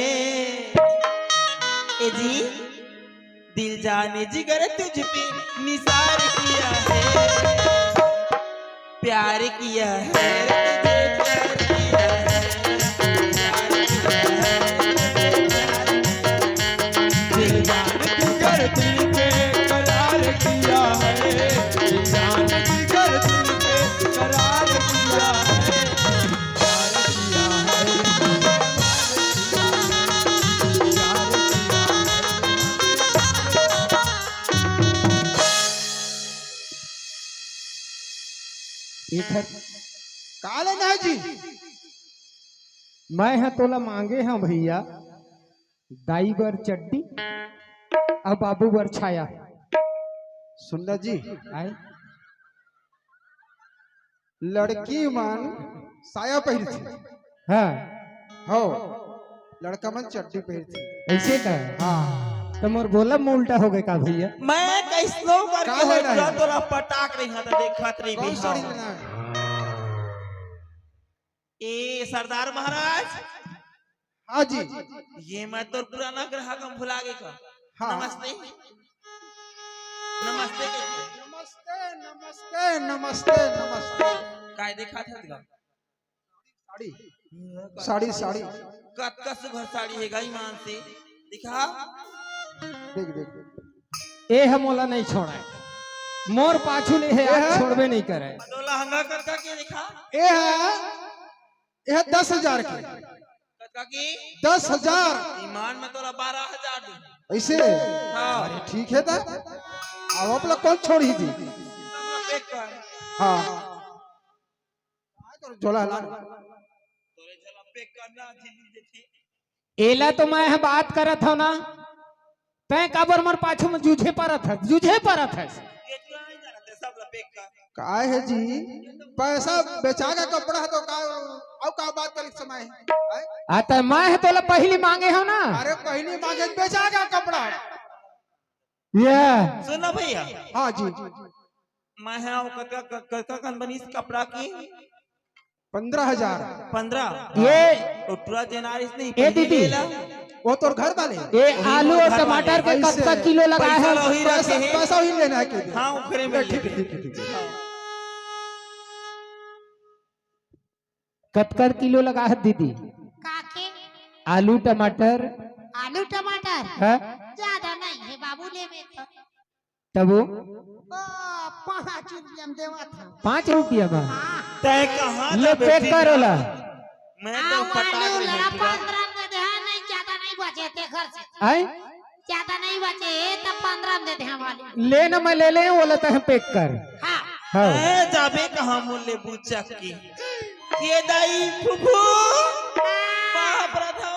ए जी, दिल जाने जिगर तुझ पे निसार किया है, प्यार किया है रे तुझे, प्यार किया है, प्यार किया है रे तुझे, प्यार किया है। दिल जाने जिगर तुझ पे करार किया है, दिल जाने जिगर तुझ पे करार किया है। एखर का लेना है जी? मैं ह तोला मांगे हंव भैया, दाई बर चड्डी अउ बाबू बर छाया। सुन ना जी, आए? लड़की मन साया पहिरथे। हाँ। हो, लड़का मन चड्डी पहिरथे। ऐसे का? हाँ। तो मोर बोला में उल्टा हो गए का भैया? मैं कैसनो करके का हो लेना है? तोला पटाक रही हंव, तो देखत रही कौन भैया। साड़ी लेना है? ए सरदार महाराज, हाँ जी। ये मैं तोर पुराना ग्राहक हंव, भुला गे का? हाँ। नमस्ते। नमस्ते के। नमस्ते, नमस्ते, नमस्ते, नमस्ते। काय देखा था तेरा? साड़ी। साड़ी, साड़ी। कतका सुघर साड़ी हे गा ईमान से। दिखा। देख, देख, देख। ए ह मोला नहीं छोड़े। मोर पाछू ले हे, ए आज ह? छोड़बे नहीं करे। तो लहंगा कतका के दिखा? ए ह, ए ह दस हजार के। कतका की? दस हजार। ईमान में तोला बारह हजार दूं। ऐसे? हाँ। अरे ठीक है दा। अब अपना कौन छोड़ी जी? सब पैक कर। हाँ। तोर झोला ला। तोरे झोला पैक करना, झिल्ली देखी। एला तो मैं ह बात करत हंव ना, तैं काबर मोर पाछू में जूझे परत हस, जूझे परत हस। ये तो नहीं जानते, सब ला पैक कर। काय हे जी, पैसा बेचा के कपड़ा हे तो का, अउ का बात करे समय हे? हैं? आ, त मैं ह तोला पहिली मांगे हंव ना। अरे पहिली मांगे बेचा के कपड़ा। ये। सुन ना भैया। हाँ जी। मैं ह वो कतका, क-, कतका कन बनिस कपड़ा की? पन्द्रह हजार। पन्द्रह? ये। तो टुरा जेनारिस नहीं, ए पहली दीदी, ले ला। वो तोर घर वाले? ये वही आलू मोर और घर टमाटर वाले। के ऐसे। कतका किलो लगाए पैसा हे? वही पैसा, रखे हे। पैसा वही लेना है कि? हाँ, ओकरे में ठीक, ले। ठीक, ठीक, ठीक। हाँ। कतका किलो लगा है दीदी? काके? आलू टमाटर। आलू टमाटर? हाँ। ज्यादा नहीं है बाबू, ले में तो। तब वो? ओ, पाँच रुपया में देवा था। पाँच रुपया में? हाँ। तय कहाँ ले था पैक बेटी करो ना? ला। मैं तो हाँ, पटा आलू के लड़ा भेजूंगा। पंद्रह में दे दे, हाँ, नहीं, ज्यादा नहीं बचे थे घर से। आए? ज्यादा नहीं बचे, तब पंद्रह में दे दे हमारे। ले ना, मैं ले ले, वो लेता है पैक कर। हाँ। हाँ। ए, जाबे कहाँ मोर लेबू चक्की? ये दाई फुफू। बाप रे धो।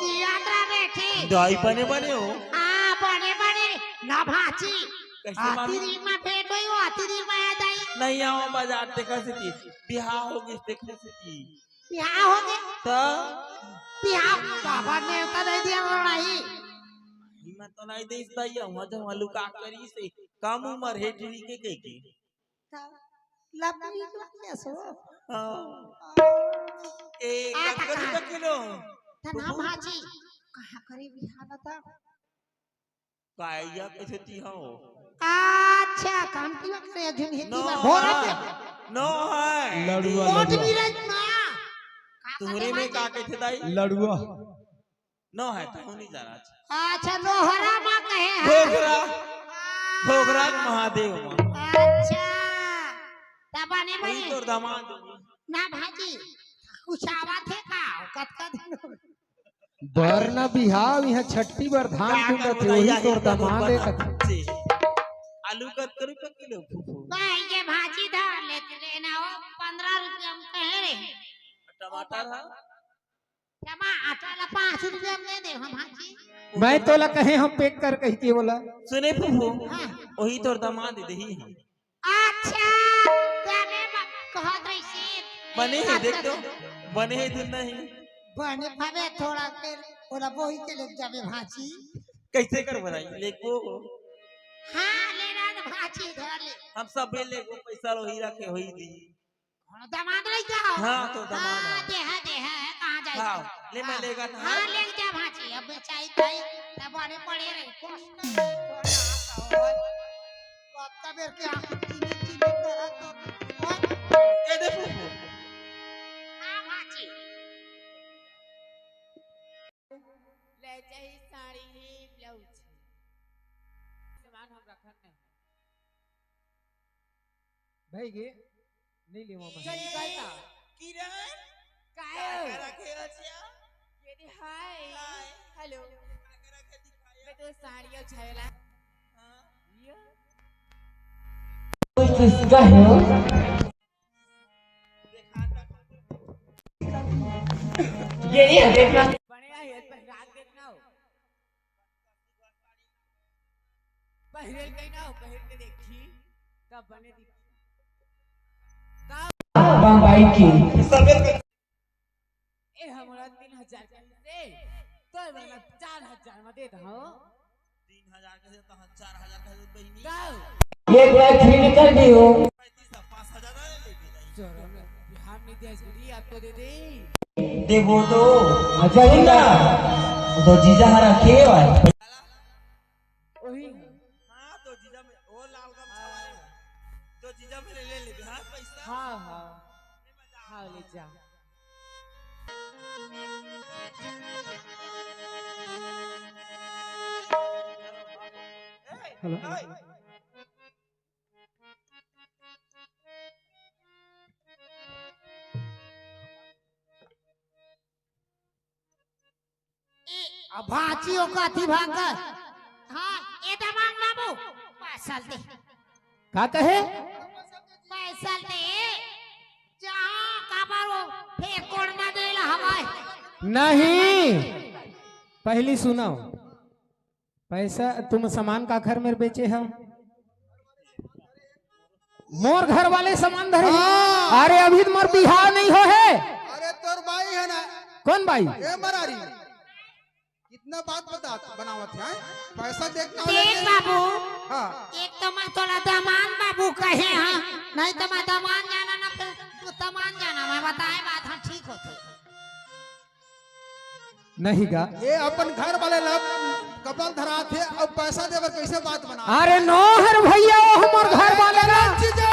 जियात्रा बेटी। दाई बने बने हो। हाँ, बने बने। ना भाची। कैसे आती मामी? री में भेंट हुई हो, आती री में आ दाई। नहीं आओ बाजार देखा से की। बिहाव हो गई देखा से की। बिहाव हो गए? तो? बिहाव, बाबा नेवता दे दिया नहीं। मैं तो नहीं देस दाई, वहाँ जहाँ लुका करी से कम उम्र है टीवी के के के। तो लपड़ी लगे सो। हाँ। ए, आ, कतका तका। रुपया किलो? तना भाजी, कहाँ करे बिहाव था? काया कइसे ती हव? अच्छा, काम की बात करे, झुन हिंदी नो में बोल है, रहे। नो है। लड़ुआ, कोट लड़ुआ। भी रही ना। का तुहरे कहते में बात का है? कथे दाई? लड़ुआ। नो है, तू नहीं जाना। अच्छा, लोहरा माँ कहे है। घोघरा। हाँ। घोघरा के महादेव माँ। अच्छा। तब आने वही में। तोर दामाद। ना भाजी, कुछ आवा थे का? कतका दिन हो गए? बर न बिहाव, इहाँ छट्टी बर धान का चुंदत करबो हे, वही दाई, तोर आही दमाद ए कबूतर कथे। से। आलू कतका रुपया किलो फूफू? भाई, ये भाजी धर लेते रे ना, वो पंद्रह रुपया में कहे रे। टमाटर है? टमाटर ला पाँच रुपया में दे दे, हम भाजी। मैं तोला कहे हम पैक कर कहि के बोला। सुने फूफू, हाँ। वही तोर दमाद दे दही हम। अच्छा, जाने म-, कहत रहिसे, बने हे, बात देख तो, कर। बने हे, धुन नहीं। बने भावे थोड़ा के, ओला बोही के लेके जाबे भांची। कैसे कर बनाई? लेको। हाँ, ले रहा तो भांची धर ले। हम सब ले लेको, पैसा लोही रखे होई दी। हाँ, दामाद लइका हो। हाँ, तो दामाद हाँ, हो। देहा, देहा है, कहाँ जाई? हाँ, ले मैं हाँ। लेगा था। हाँ, ले जा भांची, अब बेचाई ताई, तब बने पड़े रही। कष्ट नहीं, थोड़ा सा और। कब तब बेर के आंख चीनी चीनी करत हो। और ए दे फूफू। हाँ, भांची। ले जाही साड़ी ही ब्लाउज ही। सामान हम रखन नहीं। भाई गे, नहीं लेवा मैं। चल निकल ता। किरण, काय? का रखे हो चिया? ये दे हाय। हाय। हेलो। का रखे दिखाया? मैं तो साड़ियाँ छायला। हाँ। ये? कोई किसका है? ये नहीं है, देखना। बने रहिए, पर रात देखना हो। पहिरे के ना हो, पहिर के देखी, तब बने दिखी। का? बम्बई की। ए, हमरा तीन हजार कही से, तो वाला चार हजार में दे दो। तीन हजार कहे तो हम चार हजार कहे तो बहिनी। का? ये पूरा फ्री निकल गई हो। पैंतीस, पाँच हजार ना ले लेते। चलो, बिहार में दे दे, आपको दे दे। देबो तो। अच्छा, सुन ना। तो जीजा हरा के भाई। वही है। हाँ, तो जीजा में, वो लाल गमछा वाले। तो जीजा में ले, ले लेबे, हाँ, पैसा। हाँ, हाँ। हाँ, ले जा। हेलो। ए, अब भांची ओ कथी भांकर? हाँ, ए दमांग बाबू, पैसा दे। का कहे? पैसा दे। जहाँ काबर वो फेर कोड़ना देला हवाई। नहीं, पहली सुनो। पैसा, तुम सामान काखर मेर बेचे हो? मोर घर वाले सामान धरे। हाँ। अरे, अभी तो मोर बिहाव नहीं हो है। अरे, तोर बाई है ना। कौन बाई? ए मरारी। कितना बात बता, बनावत है, हैं? पैसा देखना हो देख लेके। बाबू, हाँ। एक तो मैं तोला दमान बाबू कहे हाँ, नहीं तो मैं दमान जाना ना, फिर तू तमान जाना, मैं बताए बात हाँ ठीक होते। नहीं गा। ये अपन घर वाले ला कपाल धरात हे, अब पैसा देबर कैसे बात बना? अरे नो हर भैया, वो हमर घर वाले ला। जीजा।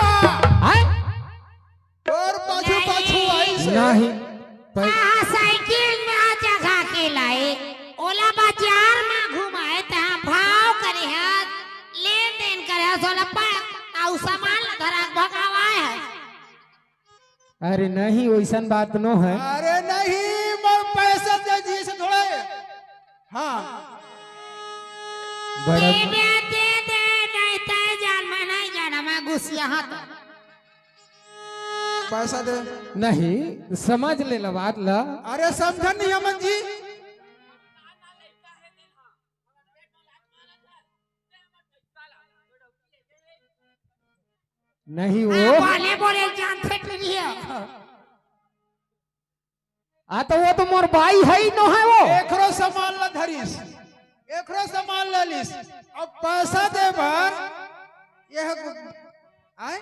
हैं? तोर पाछू नहीं। पाछू आई नहीं, पै- कहाँ साइकिल में जगह के लाए, ओला बाजार में घुमाए, तहाँ भाव करे हस, लेन देन करे हस, ओला पै-, अउ सामान ला धरा के भगावाए हस। अरे नहीं, वैसन बात नो है। अरे नहीं, मोर पैसा दे जी से थोड़ा। हाँ। बड़ा दे दे, दे दे, नहीं तय जान, मैं नहीं जाना, मैं गुस्सिया हाँ तो। पैसा दे। नहीं, समझ ले ला बात ला। अरे समझन नहीं हमन जी। नहीं वो। हाँ, बोले, बोले, जान फेंक लिया। आ, तो वो तो मोर बाई है ही नो है वो। एकरो सामान ला धरिस, एकरो सामान ला लिस। अब पैसा दे बर, यह गु-, आय?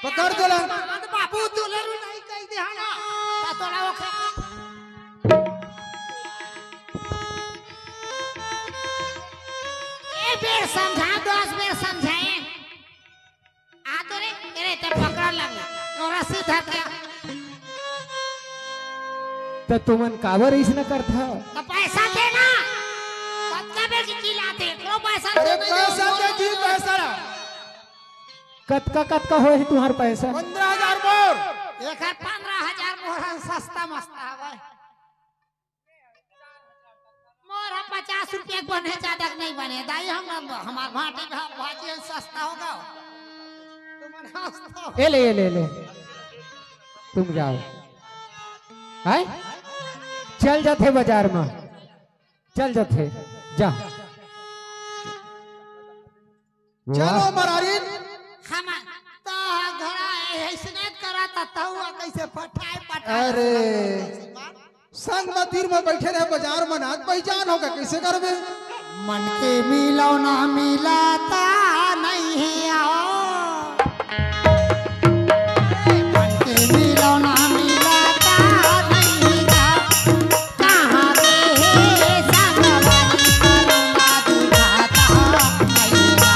पकड़ देला। बाबू दुलरू नहीं कह दे हला। ता तोला ओखा। एक बेर समझा, दस बेर समझाए। आ तो रे, तेरे ते पकड़ लगला। तोरा सीधा क्या? त तुमन काबर अइसना करथा? त पैसा दे ना। कतका बेर की चिल्लाथे, एकरो पैसा अरे दे, नहीं पैसा दे। दे जी, पैसा ला। कतका, कतका होही तुंहर पैसा? पंद्रह हजार मोर। एकर पंद्रह हजार मोर, हम सस्ता मस्ता हवय। मोर ह पचास रुपया के बने, जादा के नहीं बने। दाई, हम, हमार भाटी भा-, भाजी ह सस्ता होगा। तुमन हंसता हो। ए ले, ए ले, ए ले। तुम जाओ। हाय? चल जाथे बाजार में। चल जाथे। जा। चलो वाह। मरारिन। हम तो घरा ऐसने करत हऊ, कैसे पठाए पठाए। अरे। संग म तीर म बैठे रहे, बाजार म नाच पहचान होगा, कैसे करबे? मन के मिलौना मिलता नहीं है, आओ। मन के मिलौना मिलता नहीं है, कहाँ के है संगवारी, करुणा दिखाता नहीं है।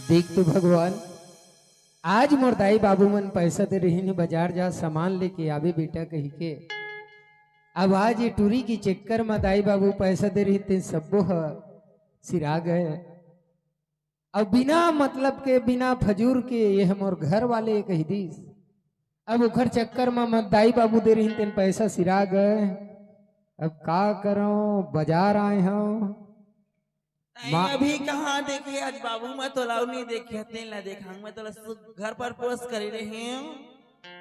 देख तो भगवान, आज मोर दाई बाबू मन पैसा दे रहिन हे, बाजार जा, सामान लेके आबे बेटा कहिके। अब आज ये टूरी के चक्कर म दाई बाबू पैसा दे रहिन, ते सब्बो ह सिरा गए। अब बिना मतलब के, बिना फजूर के ये मोर घर वाले कहि दिस। अब ओखर चक्कर म, म दाई बाबू दे रहिन, तेन पैसा सिरा गए। अब का करो, बाजार आए हव। नहीं, माँ अभी कहाँ देखे, आज बाबू मैं तोला नहीं देखे, तेन ला देखा, मैं तोला सु-, घर पर पोस करे रहे हूँ।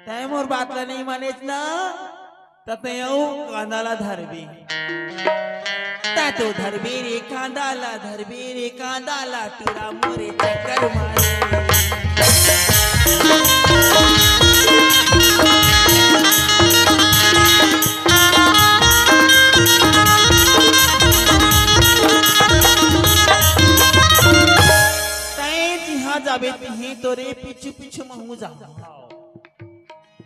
तै मोर बात ला नहीं मानेच ना, त तै अउ कांदा ला धरबे। तै तो धरबे रे कांदा ला, धरबे रे कांदा ला, टूरा मोरे चक्कर मारे। तै जिहाँ जाबे तिहीं तोरे पीछू पीछू महूँ जाहूँ।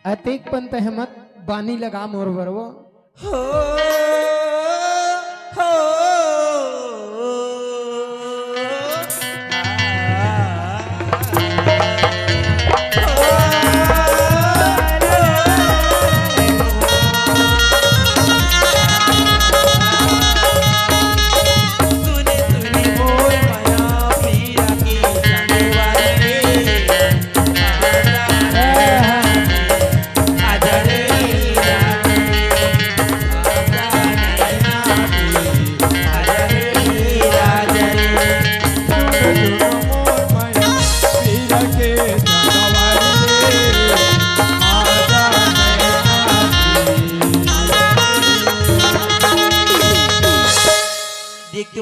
अतेक पन तह मत बानी लगा मोर बरवो। हो, हो।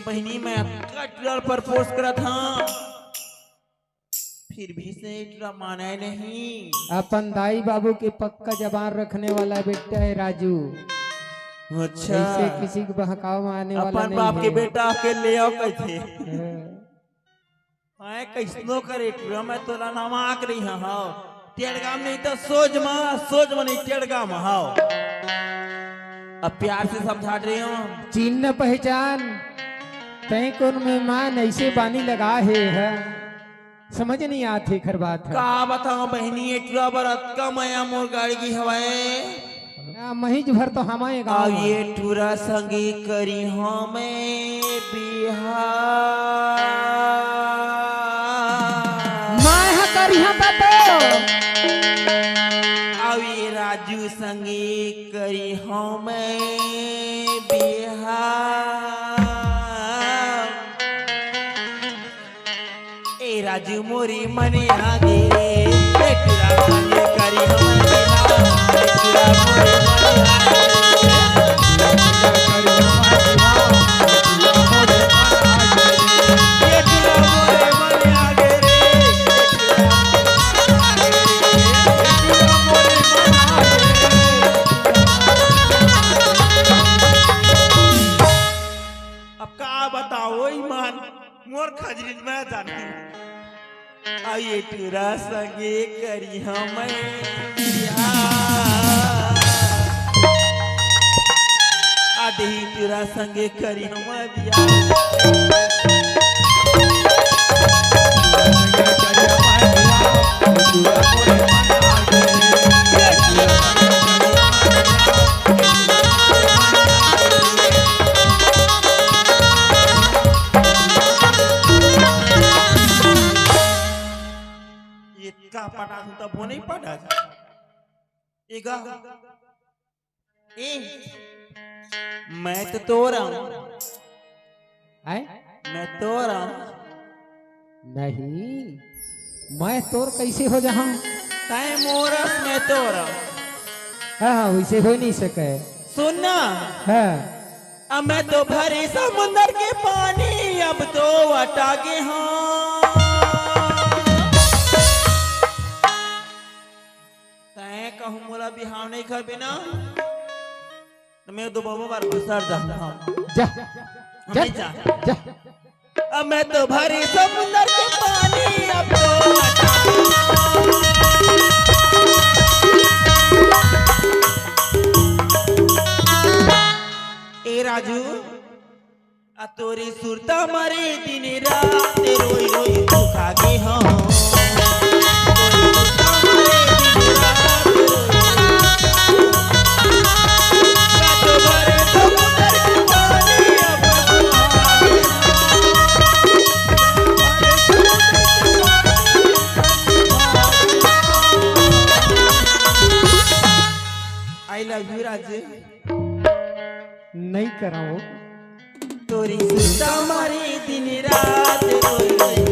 बहिनी, मैं अतका टुरा ल propose करत हंव, फिर भी से टुरा माने नहीं। अपन दाई बाबू के पक्का जबान रखने वाला बेटा हे राजू। अच्छा। ऐसे किसी के बहकाव में आने वाला अपन नहीं बाप हे। के बेटा के ले आओ कहिथे। हाँ। मैं कइसनो करे टुरा, मैं तोला नवाक रही हंव। टेड़गा म नहीं तो सोझ म, सोझ म नहीं टेड़गा म हव। अब प्यार से समझा रहे हो। चिन्ह पहचान, तैं कोन मेहमान ऐसे बानी लगा हे, है? समझ नहीं आत हे एखर बात ह। का बताओ बहिनी, ए टुरा बर अतका मया मोर गाड़ी की हवय। आ, महीज भर तो हमारे गाँव अब में। ये टुरा संगे करी हमें बिहाव। मैं ह करी हंव बाबू। अब ये राजू संगे करी हमें बिहाव। ए राजू मोरी मन आगे रे, ए टुरा संगे करी हमर बिहाव, ए टुरा मोरी मन आगे रे, ए टुरा मोरी मन आगे रे, ए टुरा मोरी मन आगे रे, ए टुरा मोरी मन आगे रे। अब का बताओ ईमान, मोर खजरी मैं जानी। आ ये टुरा संगे करी हमें बिहाव। आ देही टुरा संगे करी हमें बिहाव। ये का पटा तू तब वो नहीं पटा। एगा। ए, मैं तो तोर हंव। हैं? मैं तोर हंव। नहीं, मैं तोर कैसे हो जाऊं? तैं मोर हस, मैं तोर हंव। हाँ, हाँ, वैसे हो नहीं सके। सुन ना। हाँ। अब मैं तो भरी समुंदर के पानी, अब तो अटा गे हंव। तैं कहूँ मोला बिहाव नहीं करबे ना, त मैं दो बाबा बार घुसर जाहूँ। जा, जा, नहीं जा। जा। अब मैं तो भरी समुंदर के पानी, अब तो ए राजू, आ तोरी सुरता मारे दिन रात रोई रोई सुखा गे हंव। तोरी सुरता मारे दिन रात रोई रोई सुखा गे हंव। रातों भर समुंदर के पानी अब सुखा गे हंव। I love you राजे। नहीं कराओ। तोरी सुरता मारे दिन रात रोई रोई।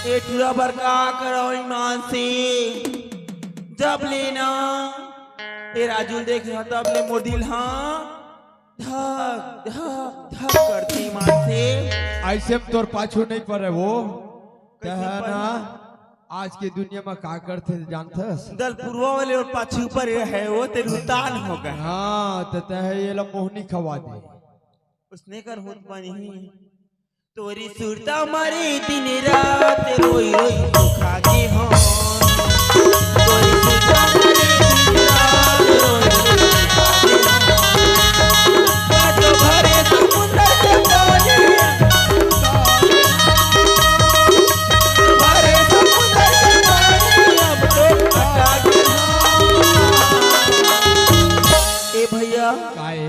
ए टुरा बर का करव ईमान से, जब लेना ए राजू ल देखे हंव तब ले मोर दिल ह धक धक धक करथे मानथे। अइसे म तोर पाछू नइ परे वो। कइसे तैं ना परे? आज के दुनिया म का करथे जानथस? दलपुरवा वाले अउ पाछू परे हे वो, तेर उतान हो गे। हाँ, त तैं एला मोहनी खवा दे। उसने कर होत बनी। तोरी सुरता मारे दिन रात रोई रोई धोखा गे हंव। तोरी सुरता मारे दिन रात रोई रोई धोखा गे हंव। का तो भरे समुंदर के पानी, भरे समुंदर के पानी, अब तो अटा गे हंव। ए भैया, काय?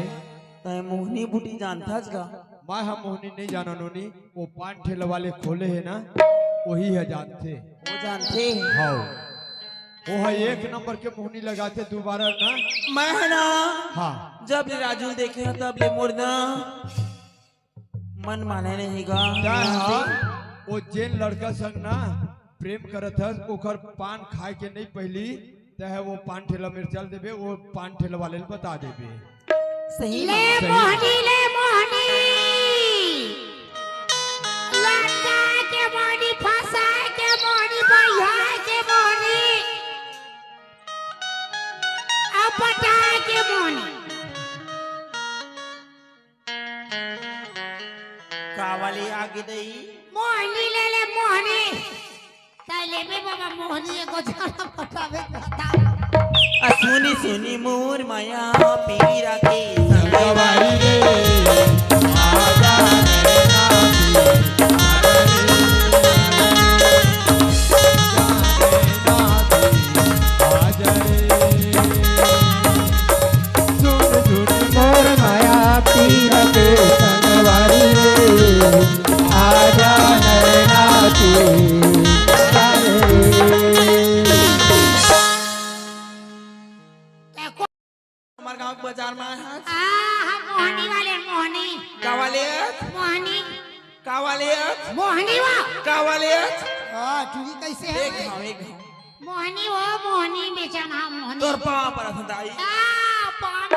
तैं मोहनी बूटी जानथस का? मैं ह मोहनी नइ जानंव नोनी, वो पान ठेला वाले खोले हे ना, वही ह जानथे। वो जानथे? हव। वो ह एक नंबर के मोहनी लगाथे, दुबारा ना। मैं ह ना, हाँ। जब ले राजू ल देखे हंव, तब ले मोर ना मन माने नइ गा। तैं ह, वो जेन लड़का संग ना प्रेम करत हस, ओकर पान खाय के नइ पहिली, तैं ह वो पान ठेला मेर चल देबे, वो पान ठेला वाले ल बता देबे। सही ले बात। मोहनी, ले मोहनी। लटका के मोहनी, फंसा के मोहनी, बहिया के मोहनी, अउ पटा के मोहनी। का वाली आगे दई? मोहनी ले ले, मोहनी। तैं लेबे बाबा मोहनी, एगो झन पटावे के बता। आ सुनी सुनी मोर मया पीरा के संगवारी रे, आजा रे नाती, आजा रे नाती, आजा रे। सुन सुन मोर मया पीरा के संगवारी रे, आजा नैना तू। हमर गांव के बाजार में आए हस। आ, हम मोहनी वाले, मोहनी। का वाले हस? मोहनी। का वाले हस? मोहनी वा। का वाले हस? हाँ, टूरी कइसे हे? एक घाव, एक घाव। मोहनी वो, मोहनी बेचन, हाँ, मोहनी। तोर पाँव परत हंव दाई। आ, पाँव,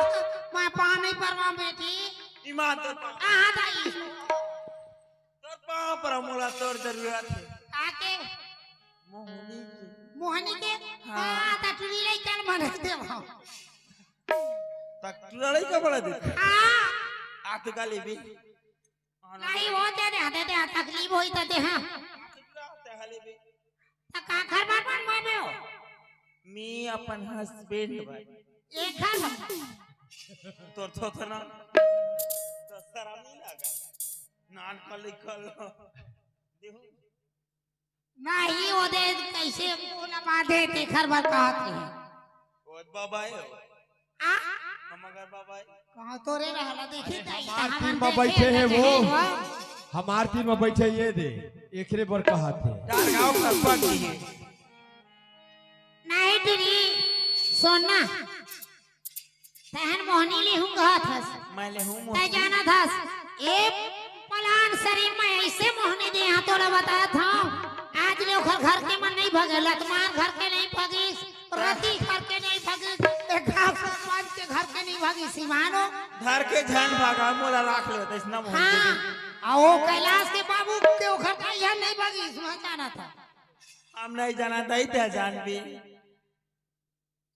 मैं पाँव नइ परवांव बेटी। ईमान तोर पाँव। आ, दाई। तोर पाँव परंव, मोला तोर जरूरत हे। आके। मोहनी के। मोहनी के? हाँ। हाँ, त टूरी लइका ल मन देवंव। त टूरा लइका बड़ा देथे। हाँ। आ, त का लेबे? नहीं, वो दे दे, दे दे, तकलीफ होई त दे, हाँ। त काखर बर बनवाबे हो? मी अपन husband बर। एखर बर? तोर थोथना। तो शरम नहीं लगा? नान कल कल। देखो। नहीं, वो दे, कैसे मुंह लगा दे, तेखर बर कहत हे। ओ बाबा हे। आ? हम अगर बाबा हे। कहाँ तोरे रहला, देखी अरे, ताई, हमार कहाँ तीर में बैठे हैं वो। हमार तीर में बैठे ये दे, एकरे बर कहत हे। चार गाँव का पग दिए। नहीं, टूरी, सोना। तहन मोहनी लेहूं कहत हस। मैं लेहूं तै मोहनी। जानत हस, ए पलान शरीर में ऐसे मोहनी दे, हाँ तोला बतावत हंव। आज ले ओखर घर के मन नहीं भगे, लतमान घर के नहीं भगिस, रति घर के नहीं भगिस, ए घास बांध के घर के नहीं भगिस, मानो। घर के झन भागा, मोला राख ले, तैसना मोहनी हाँ, दे। आ ओ कैलाश के बाबू के ओखर का यह नहीं भगिस, मैं जानत हंव। हम नहीं जानत हई, तै जानबे।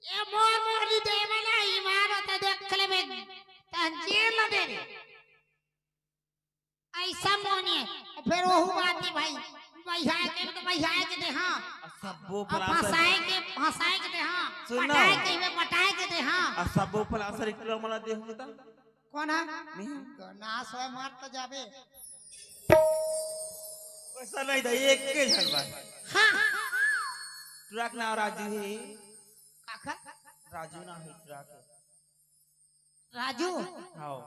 ए मोर मोहनी देवे ना, ईमान हो त देख लेबे, तहन जेल न देबे। ऐसा मोहनी हे। फेर ओहू बात हे भाई, बहियाए के तो बहियाए के दे, हाँ। आ सब्बो आ पलासर फंसाए के, फंसाए के दे, हाँ। सुन ना। पटाए के, पटाए के दे, हाँ। आ सब्बो पलासर एक टुरा मला देहूं त। कोन हे? नहीं। तो नाश होय, मर तो जाबे। वैसा नहीं था, एक के झन बा। हाँ। ट्रक नाव राजू हे। काखर? राजू ना हे ट्रक। राजू? हाँ।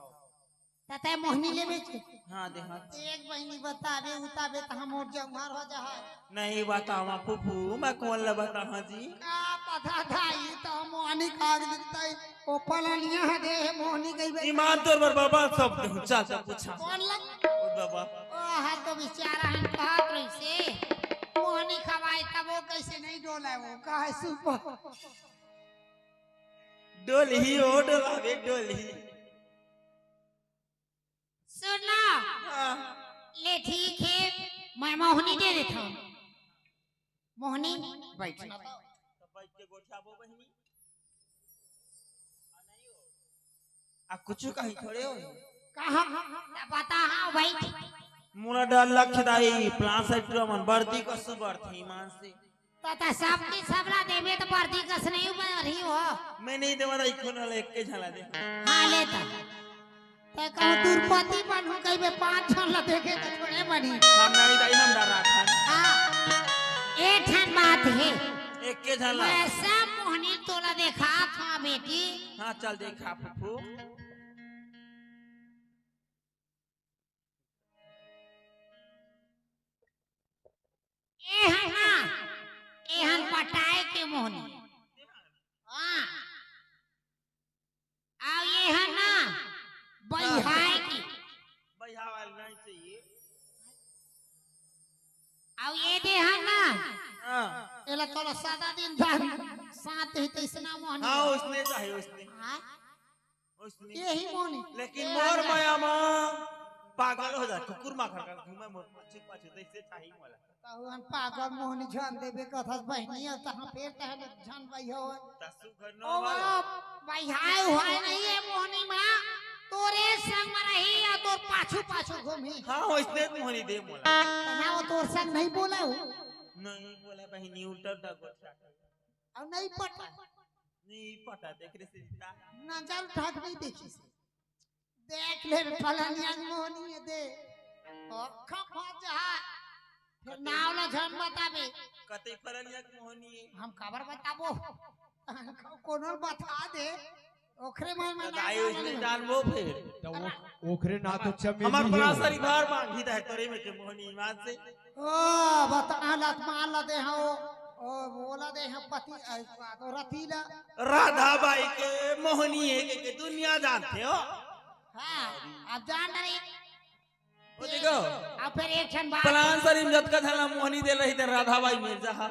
त तै मोहनी लेबे के? हाँ, दे हाँ। एक बहिनी बताबे, उताबे त हमर जंगहर हो जाए। नहीं बतावा फूफू, मैं कोन ला बताहा जी? का पता था, ई तो मोहनी काग दिखता है। ओ पलानिया हे दे, मोहनी गई बे। ईमान तोर बर बाबा सब दे, चल, चल, पूछा। कौन लग? ओ बाबा। ओ, हा तो बेचारा हम कहत रही से। मोहनी खवाए तब वो कैसे नहीं डोला वो, काहे सुपर। डोलही ओ डोलावे डोलही। सुन ना। हाँ। ले ठीक हे, मैं मोहनी दे देथंव। मोहनी, बैठ ना तो। तो बैठ के गोठियाबो बहिनी। आ कुछ कही थोड़े हो। कहा? ना पता, हाँ, बैठ। मोला डर लगथे दाई, प्लान सेट मन बरदी कस बरथे ईमान से। त, त सबके सबला देबे त बरदी कस नहीं बरही हो। मैं नहीं देवा दाई, कोनो ला एक के झन ला दे। हाँ, ले त। ते कहूँ दुर्पति बनहूँ कहिबे पाँच झन ला देखे त थोड़े बनी। हम नहीं दाई, हम डर रहा था। हाँ, ए ठन बात हे। एक के झन ला। मैं सब मोहनी तोला देखा था बेटी। हाँ, चल देखा फूफू। ए हन ना, ए हन पटाए के मोहनी। हाँ। अउ ए हन ना, बइहाए के। बइहाए वाला नहीं चाहिए। अउ ए दे हन ना, हाँ। एला तोला सादा दिन धर, साथ ही तैसना मोहनी। हाँ, उसने चाहिए, उसने। हाँ। उसने। यही मोहनी। लेकिन ए मोर हन ना। मया मा पागल हो जा, कुकुर माखर का घूमे मोर पाछू पाछू, तैसे चाहिए मोला। तहु हन पागल मोहनी झन देबे कथस बहिनी, अब तहाँ फेर तहन झन बइहो। तसु घर ओ नो वाला। बाप, बइहाए उहाए नहीं हे मोहनी मा, तोरे संग मा रही या तोर पाछू पाछू घूमी। हाँ, वैसने मोहनी दे मोला। ना वो तोर संग नहीं बोला हो। नहीं बोला बहिनी, उल्टा उल्टा गोठिया। अउ नहीं पटा। नहीं पटा, देख रे सीता। नजर उठा के नहीं देखी से। देख ले फलनिया के मोहनी हे दे। अखा फंस जा। फिर कते नाव ला झन बताबे। कते फलनिया के मोहनी हे। हम काबर बताबो? कोनो बता दे। ओखरे मन में तो नाव दाई ला उसने ले। जानबो फिर। तो वो, ओखरे ना तो चमेली हमार हे। बड़ा सरी भार मांगी दा है तोरे में के मोहनी ईमान से। ओ, बता लत मार ला दे हाँ, ओ, ओ, बोला दे हाँ पति, आ, तो रतीला। राधा बाई के मोहनी हे के, के दुनिया जानथे हो। हाँ, अब जान रही। ओ देखो। अब फिर एक ठन बात। पलान सरी में जतका झन ला मोहनी दे रही ते राधा बाई मिर्जा हा।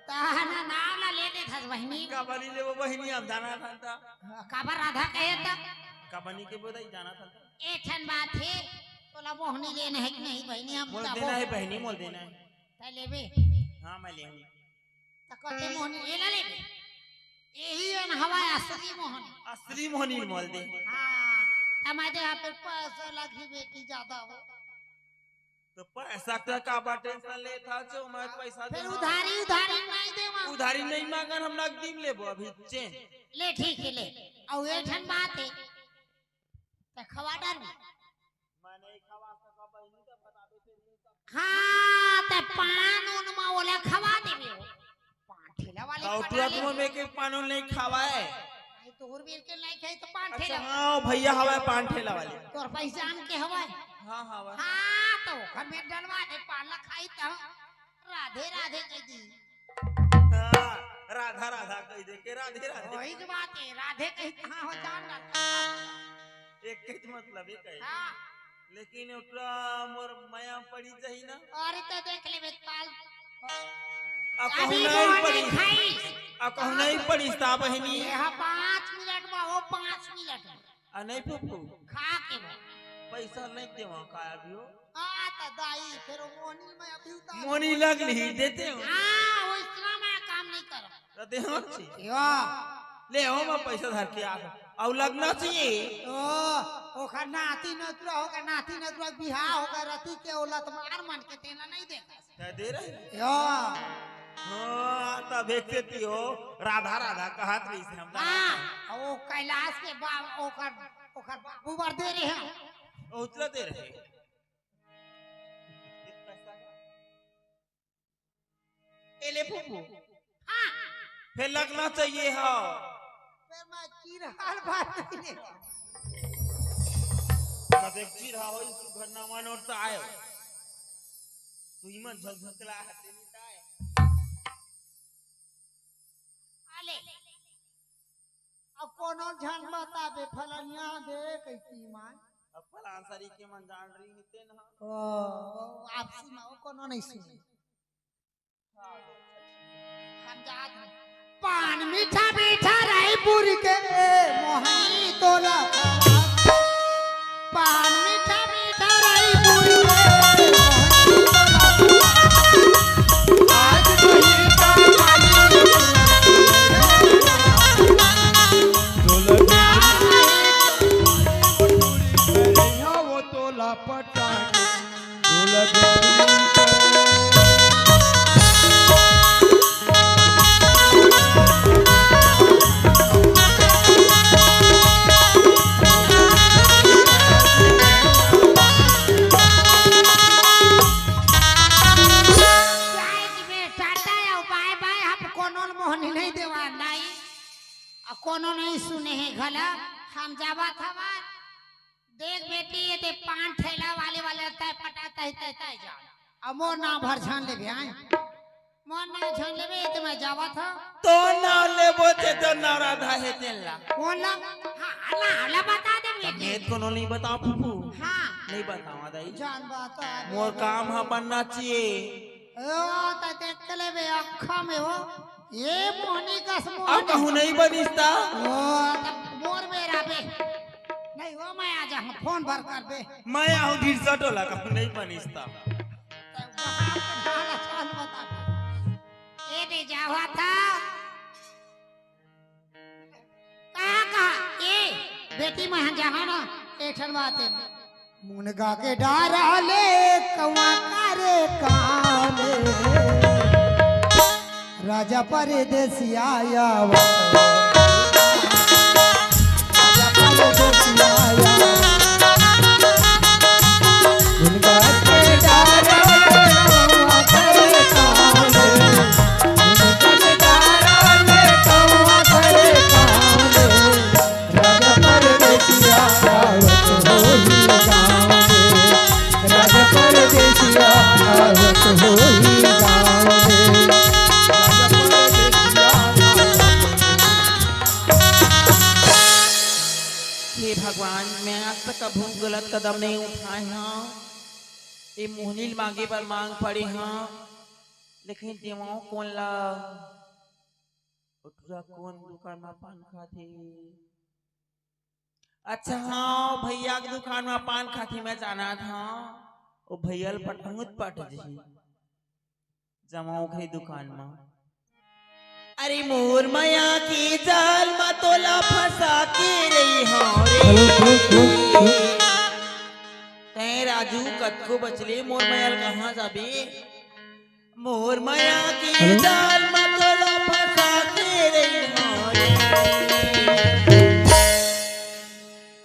तहना नाव ला ले देथस बहिनी। काबनी लेबो बहिनी, हम जाना था ता। काबर राधा कहे त? काबनी के बोदाई जाना था ता। ए ठन बात हे, तोला मोहनी लेना हे कि नहीं बहिनी? हम मोल जाबो। देना हे बहिनी, मोल देना हे। तैं लेबे? हाँ, मैं लेहूँ। त कते मोहनी एला लेबे? एही अन हवय असली मोहनी। असली मोहनी मोल दे। हाँ, त मैं दे यहाँ पे पैसा लगी बेटी ज्यादा हो। तो पैसा का, का बा टेंशन लेत हा जो मैं पैसा फिर देना। उधारी, उधारी नहीं देवा। उधारी नहीं मांगन, हम नकदी में लेबो अभी चे। ले ठीक हे, ले। अउ ए ठन बात हे, त खवा डार में। मैं नहीं खवा सका बहिनी, तो बता दे फिर नहीं तो। हाँ, त पान उन मा ओला खवा देबे हो। पान ठेला वाले तो खवा उतरा ले। तुम में के पान उन नहीं खवाए। नहीं, तोर बेर के नहीं खाई तो पान अच्छा, ठेला। हाँ, भैया हवाए पान ठेला वाले। तोर पहचान के हवाए। हाँ, हाँ, हवाए। हाँ, तो घर में डलवा दे, पान ला खाई तो राधे राधे कह दी। हाँ, राधा राधा कह दे के राधे राधे। वही तो बात है, राधे कही कहाँ हो जान ना। एक के तो मतलब एक है। हाँ। लेकिन ओकरा मोर मया पड़ी जाही ना। अरे तो देख लेबे काल। आ कहूँ अभी नहीं वो पड़ी। नहीं खाई। आ कहूँ नहीं पड़ी सा बहिनी। ये हाँ पाँच मिनट में हो, पाँच मिनट में। आ नहीं फूफू। खा के भाई। पैसा नहीं देवा का अभी हो? आ, त दाई, फिर वो मोहनी में अभी उतार। मोहनी लग ली, देते हो। हाँ, वो इतना मैं काम नहीं करो। तो दे हो छी। या। ले हो, मैं पैसा धर के आ। और लगना चाहिए। ओ, ओखर नाती नतुरा होगा, नाती नतुरा बिहाव होगा, रति के औलाद मार मन के तेना नहीं देखा। क्या दे रहे? या। हाँ, तब एक से ती हो, राधा राधा कहत रही से हम। हाँ, वो कैलाश के बा-, ओकर, ओकर बाबू बर दे रहे हैं। उतरा दे रहे। ए ले फूफू। हाँ। फिर लगना चाहिए हो। फिर मैं चिरहार बात नहीं ले। कदेक चिरहा हो, इस घर ना मानो तो आयो। तू ही मन झकझकला हते नहीं ताय। आले। अब कोनो झन बताबे फलनिया दे कैसी मान। अब फलान सरी के मन जान रही निते न। ओ, आपसी में वो कोनो नहीं सुने। हम जात हन। पान मीठा मीठा अउ कोनो नहीं सुने हे घला। हम जावत हवन। देख बेटी, ये ते पान ठेला वाले वाले तय पटा तय तय तय जा। अब मोर नाम भर झन लेबे, आय। मोर नाम झन लेबे, ये ते मैं जावत हव। तो नाम लेबो ते तो नवरा धा हे तेन ला। कौन ला? हाँ, हाला, हाला बता दे बेटी। मैं कोनो नहीं बताओ फूफू। हाँ। नहीं बतावा दाई। जान बता दे। मोर काम ह बनना चाहिए। ओ, त देख के लेबे, अखा में हो। ये मोहनी कस अउ मोहनी। कहूँ नहीं बनिस ता। ओ, त मोर में रहबे। नहीं हो, मैं आ जा, फोन भर कर दे। मैं आहूँ ढिरसा टोला, कहूँ नहीं बनिस ता। त बाप के ढाला चाल बता। ये दे जावा था। कहाँ, कहाँ? ए, बेटी, मैं जहाँ ना, एक ठन बात हे। मुनगा के डारा ले, कौआ करे काले। राजा परदेसिया आवत। राजा परदेसिया आवत। मुनगा के डारा ले, कौआ करे काले। राजा परदेसिया आवत होही गाँव में। राजा परदेसिया आवत होही गाँव में। राजा परदेसिया आवत। हे भगवान, मैं आज तक कभू गलत कदम नहीं उठाए हँव। ए मोहनी ल मांगे बर मांग पड़े हँव, लेकिन देवँव कोन ला? ओ टुरा कोन दुकान म पान खाथे? अच्छा, हाँ, भैया के दुकान म पान खाथे, मैं जानत हँव। ओ भैया ल पटाहूँ त पट जही। जमा ओखरे दुकान म। अरे मोर मया के जाल म तोला फंसा के रही हँव रे। Hello, hello, hello, hello. तैं राजू कतको बचले, मोर मया ल कहाँ जाबे? मोर मया के हेलो। जाल म तोला फंसा के रही हँव रे।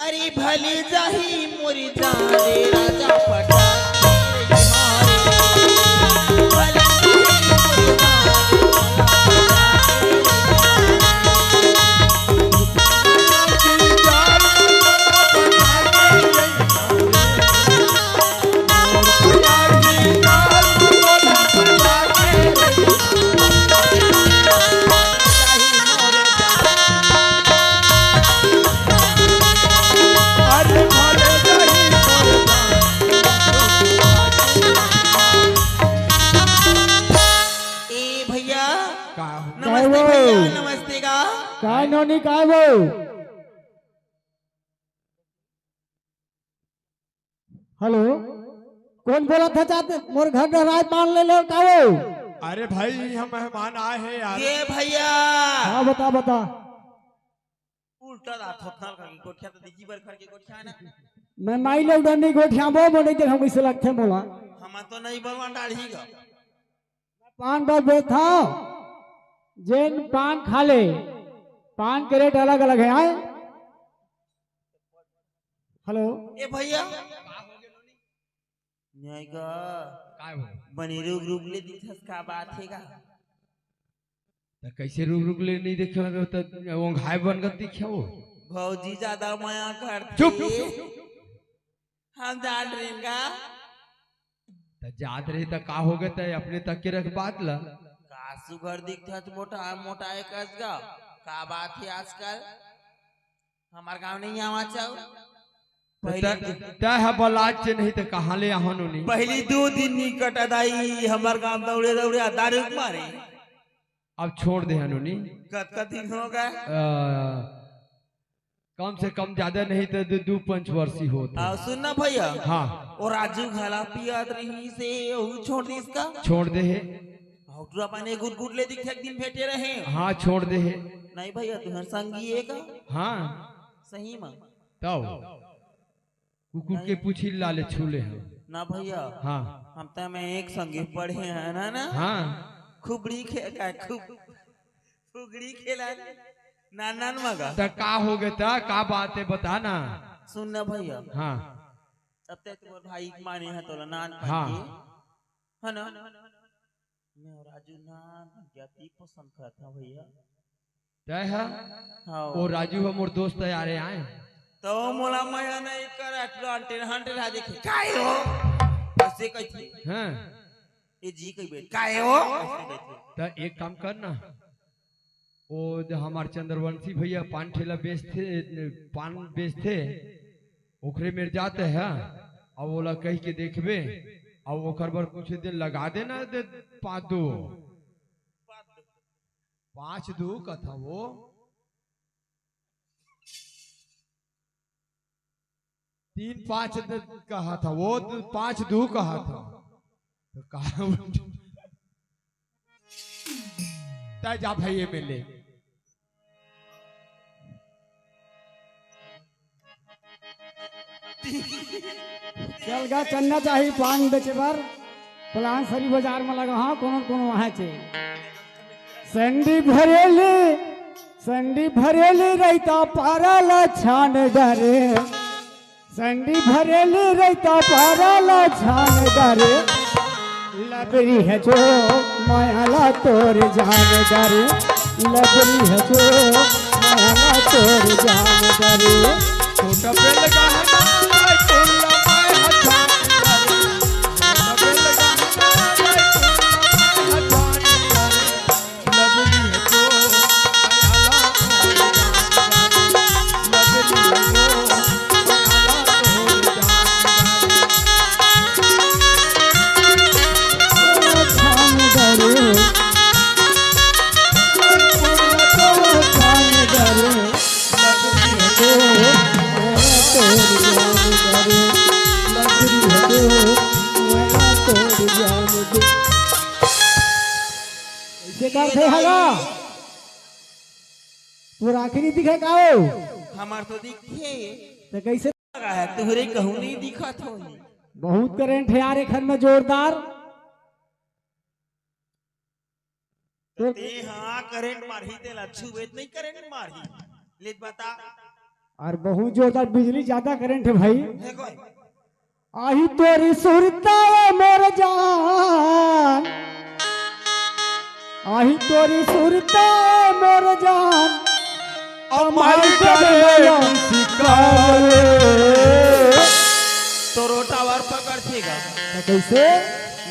अरे भले जाही मोर जान रे राजा पटा के रही हँव रे। भले जाही मोर जान रे राजा पटा के रही हँव रे। ए भैया, का हो? नमस्ते काय वो? भैया, नमस्ते गा। काय नोनी, काय वो? हेलो, कोन बोलत हे? जाते मोर घर डहराय पान ले ले का वो? अरे भाई, हम मेहमान आए हैं यार। ये भैया। हाँ, बता, बता। उल्टा दा थोथल करके गोठिया तो दीजी बर करके गोठिया ना। मैं माई ले उधर नहीं गोठिया बो, बोले कि हम इसे लगथे बोला। हम तो नहीं बोलवा डाढ़ी गा। पान बर बेचथव, जेन पान खा ले, पान के रेट अलग-अलग हे, आय। हेलो। ए भैया। न्याय का। काय हो? बने रुक रुक ले दिखस, का बात हे गा? त कैसे रुक रुक ले नहीं देखे हो, त ओंघाय बन कर दिखे हो। भौजी ज्यादा मया करथे। चुप। हम जान रेन गा। त जात रही त का हो गए, त अपने तक के रख बात ला। का सुघर दिखथस मोटा, मोटा एकस गा। का बात हे आजकल? हमर गांव नहीं आवा चाहू। त पहली त-, दू- तय ह बलाच नहीं त कहाँ ले आहो नोनी? पहली दू दिन नहीं कटा दाई, हमर गांव दौड़े दौड़े आ दारू के मारे। अब छोड़ दे हनुनी। कतका दिन हो गए? अ, कम से कम ज्यादा नहीं तो दू, दू पंच वर्षी होत हे। आओ सुन ना भैया। हाँ। ओ राजू घला पियत रही से, ओहू छोड़ दिस का? छोड़ दे हे। हौटुरा पाने गुट गुट ले दिखे, एक दिन भेटे रहे। हाँ, छोड़ दे हे। नहीं भैया, तुहर संगी हे का? हाँ। सही में? तब। कुकुर के पूछी लाले छूले हो। ना भैया। हाँ। हम त मैं एक संगे पढ़े हैं ना, ना? हाँ। खुबड़ी खे-, का, खुब-, फुगड़ी खेला। ना, ना, मगा। त का हो गए त? का बात हे, बता ना। सुन ना भैया। हाँ। अब ते तोर भाई के माने हे तोला नान पान हाँ। के। है ना? मैं राजू नान पान के अति पसंद करता भैया। तय है? हाँ। वो राजू ह मोर दोस्त हे यार, आए। तो मोला मया नहीं कर, अटलो अंटेर हंटेर हा देखे। काय हो? ऐसे कहती। हाँ। ये जी कही बैठ। काय हो? ऐसे कहती। त एक काम कर ना, वो जो हमार चंद्रवंशी भैया पान ठेला बेचथे, पान बेचथे, ओकरे मेर जाते हैं, अब ओला कह के देखबे, अब ओकर बर कुछ दिन लगा देना दे, पाँच दो, पाँच दो कथा वो तीन पाँच द-, कहा था, वो द-, पाँच दो कहा था। तो कहा तय जा भाई एमएलए। चल गा चन्ना चाही पान बेचे बर, पलान सरी बाजार में लगा, हाँ, कोनो कोनो वहाँ चे। संडी भरेली, संडी भरेली रहिता पारा ला छान डरे। संडी भरेली रहिता पारा ला छान डरे। लबरी है जो मायाला तोर जान डरे। लबरी है जो मायाला तोर जान डरे। छोटा बेल गहना रे कुल्ला माय हजान डरे। छोटा बेल गहना रे कुल्ला माय हजान डरे। कैसे करथे हला? तोर आँखी नहीं दिखे का हो? हमार तो दिखे। तो कैसे लगा है? तुहरे कहूँ नहीं दिखत होही। बहुत करंट है यार, एखर में जोरदार। तो ते हाँ करंट मारही, तेला छुबे त नहीं करंट मारही। ले बता। और बहुत जोरदार बिजली, ज्यादा करंट है भाई। है कोई? आही तोरी सुरता ए मोर जान, आही तोरी सुरता ए मोर जान। अब मारी मारी डाले डाले सिकारे। तोरो टावर पकड़थे गा। तो कैसे?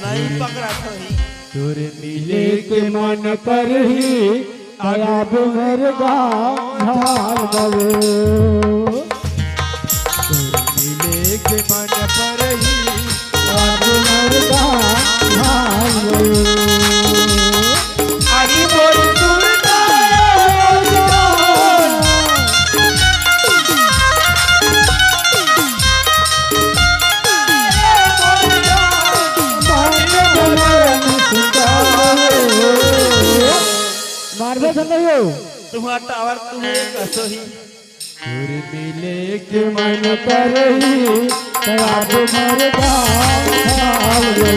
नहीं पकड़ा सही। तोरे मिले के मन करही, आया बुमर गाँव झाल बवे। तोर मिले के मन परही, आज मरदा भाई। अरे मोर दुर्गा। मारबे संग हो। तुम्हारा टावर तुम्हें कसो ही। तोर मिले के मन करही, त आज मरदा भाव रे।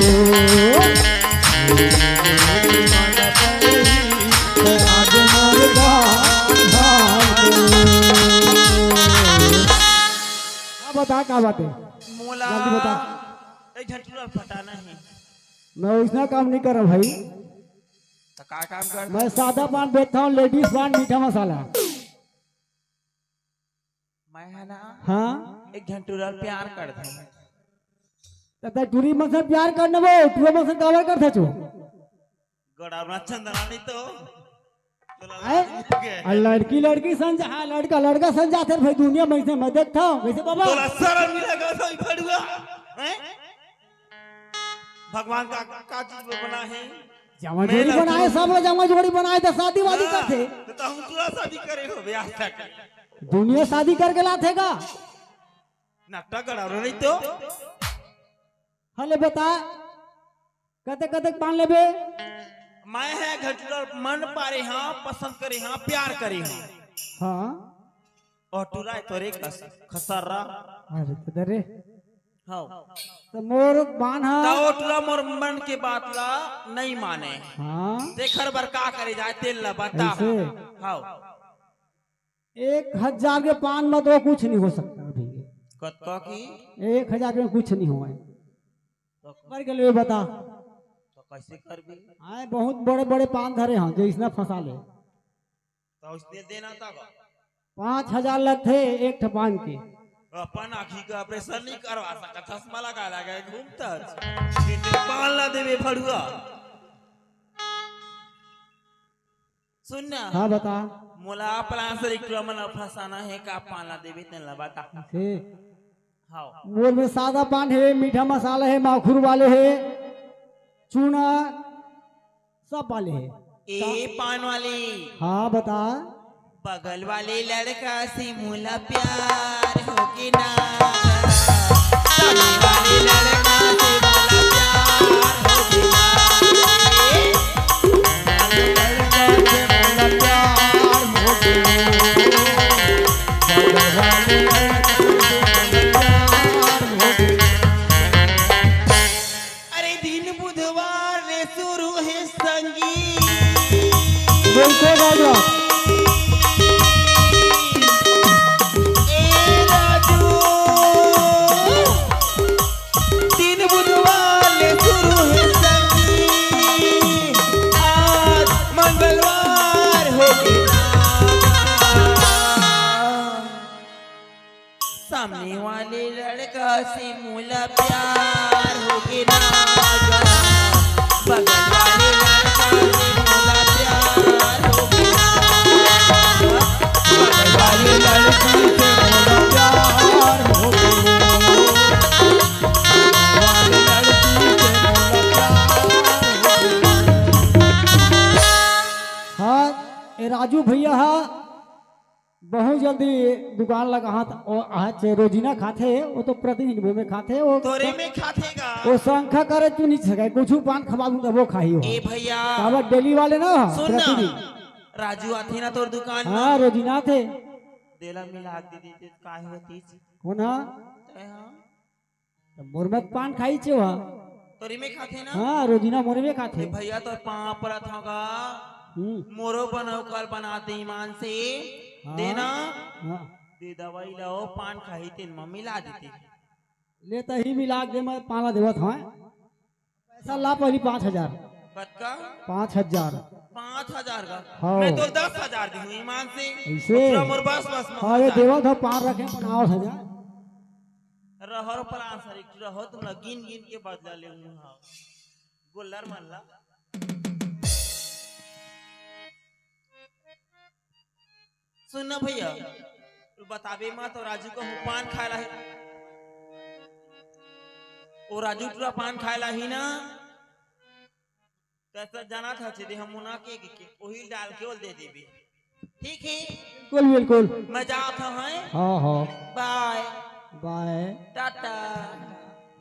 तोर मिले के मन करही, त आज मरदा भाव रे। का बता, का बात है? मोला जल्दी बता। एक झन टूरा पटाना है। मैं वैसना काम नहीं कर रहा भाई। तो का काम कर? मैं सादा पान बेचता हूँ, लेडीज पान, मीठा मसाला। मैं है ना, हाँ? एक झन टूरा प्यार कर दूँ। त तैं टूरी मन से प्यार करने वो, टूरा मन से काबर करथे चो? गड़ावना चंदना नहीं तो। आए? आ लड़की, लड़की संग जा, हाँ, लड़का, लड़का संग जाथे भाई, दुनिया में से मैं देखता हूँ। वैसे बाबा। तोला शर्म नहीं लगा, सही फड़ुआ? हैं? भगवान का, का चीज में बना है? जमा मैं जोड़ी लड़की बनाए, हूँ। सब लोग जमा जोड़ी बनाए, तो शादी वादी हाँ, करथे। तो, तो हम तोला शादी करे हो बे आज तक। दुनिया शादी करके लाथे का? नाटक करा रहे नहीं तो। हले बता, कते कते पान लेबे? मैं है घटुलर मन पारे हाँ, पसंद करे हाँ, प्यार करे हाँ। हाँ। और टुरा है तोरे कस-, खसर्रा। अरे तो दे रे। हाँ। तो मोर बान हा। तो टुरा मोर मन के बात ला नहीं माने। हाँ। तेखर बर का करे जाए, तेल ला बता। ऐसे? हाँ। एक हजार के पान में तो कुछ नहीं हो सकता अभी। कतका की? एक हजार में कुछ नहीं हुआ है। तो कर के लिए बता। तो कैसे करबी? आए बहुत बड़े बड़े पान धरे हैं, जो इसने फंसा ले। तो उसने देना था का? पाँच हजार लगथे एक ठपान के। अपन आँखी का ऑपरेशन नहीं करवा सकत, चश्मा लगा लगा घूमता। पान ला देवे भड़ुआ। सुन ना। हाँ, बता। मोला प्लान से रिक्टुआ मन फंसाना है का? पान ला देवे तेन ला बता। से हाँ। मोर में सादा पान है, मीठा मसाला है, माखुर वाले है, चूना, सब वाले है। ए पान वाली। हाँ, बता। बगल वाले लड़का से मोला प्यार होगे ना। सामने वाले लड़का से मोला प्यार होगे ना। अरे दिन बुधवार ले शुरू हे संगी। बिल्कुल राजा। ए राजू, दिन बुधवार ले शुरू हे संगी, आज मंगलवार होगे ना। सामने वाले लड़का से मोला प्यार होगे ना। बगल वाले लड़का से मोला प्यार होगे ना। बगल वाले लड़की से मोला प्यार होगे ना। बगल वाले लड़की से मोला प्यार होगे ना। हाँ, ए राजू भैया हा, बहुत जल्दी दुकान लगात हे। ओ आज रोजीना खाथे, वो तो प्रतिदिन मुंह में खाथे, वो तोरे में खाथे गा। वो शंखा करे तू नहीं सके, कुछ पान खवा दूंगा, वो खाही हो। ए भैया। काबर डेली वाले ना, सुन ना। प्रतिदिन। राजू आथे ना तोर दुकान में? हाँ, रोजीना आथे। देला मिला के दे दे, काहे होतीस? कौन हा? तय हाँ। त मोर में पान खाई छे वह। तोरी में खाथे ना? हाँ, रोजीना मोर में खाथे। ए भैया, तोर पाँव परत हँव गा। हम्म। मोरो बनाओ, कल बना दे ईमान से। हाँ। देना। हाँ। दे दवाई ला, ओ पान खाही तेन म मिला देते। ले तही मिला के दे, मैं पान ला देवत हँव। पैसा ला पहली पाँच हजार। कतका? पाँच हजार। पाँच हजार का? हाँ। मैं तो दस हजार दी हूँ ईमान से। ऐसे? उतरा मोर बस, बस में हाँ, ये हजार। देवत हँव, पान रखे बनावत हजार। रहो रे परान सरीक, रहो, तुम ला गिन गिन के बदला ले हूँ, हाँ। गोल्लर मन ला। सुन ना भैया, तू बताबे मत, तो राजू कहूँ पान खाए ला ही। ओ राजू टूरा पान खाए ला ही ना। कैसा जाना था, सीधे हम मुना के, के, के, ओही डाल के ओल दे देबे। ठीक है। बिल्कुल, बिल्कुल। मैं जात हँव, हैं? हाँ, हाँ। बाय। बाय। टाटा।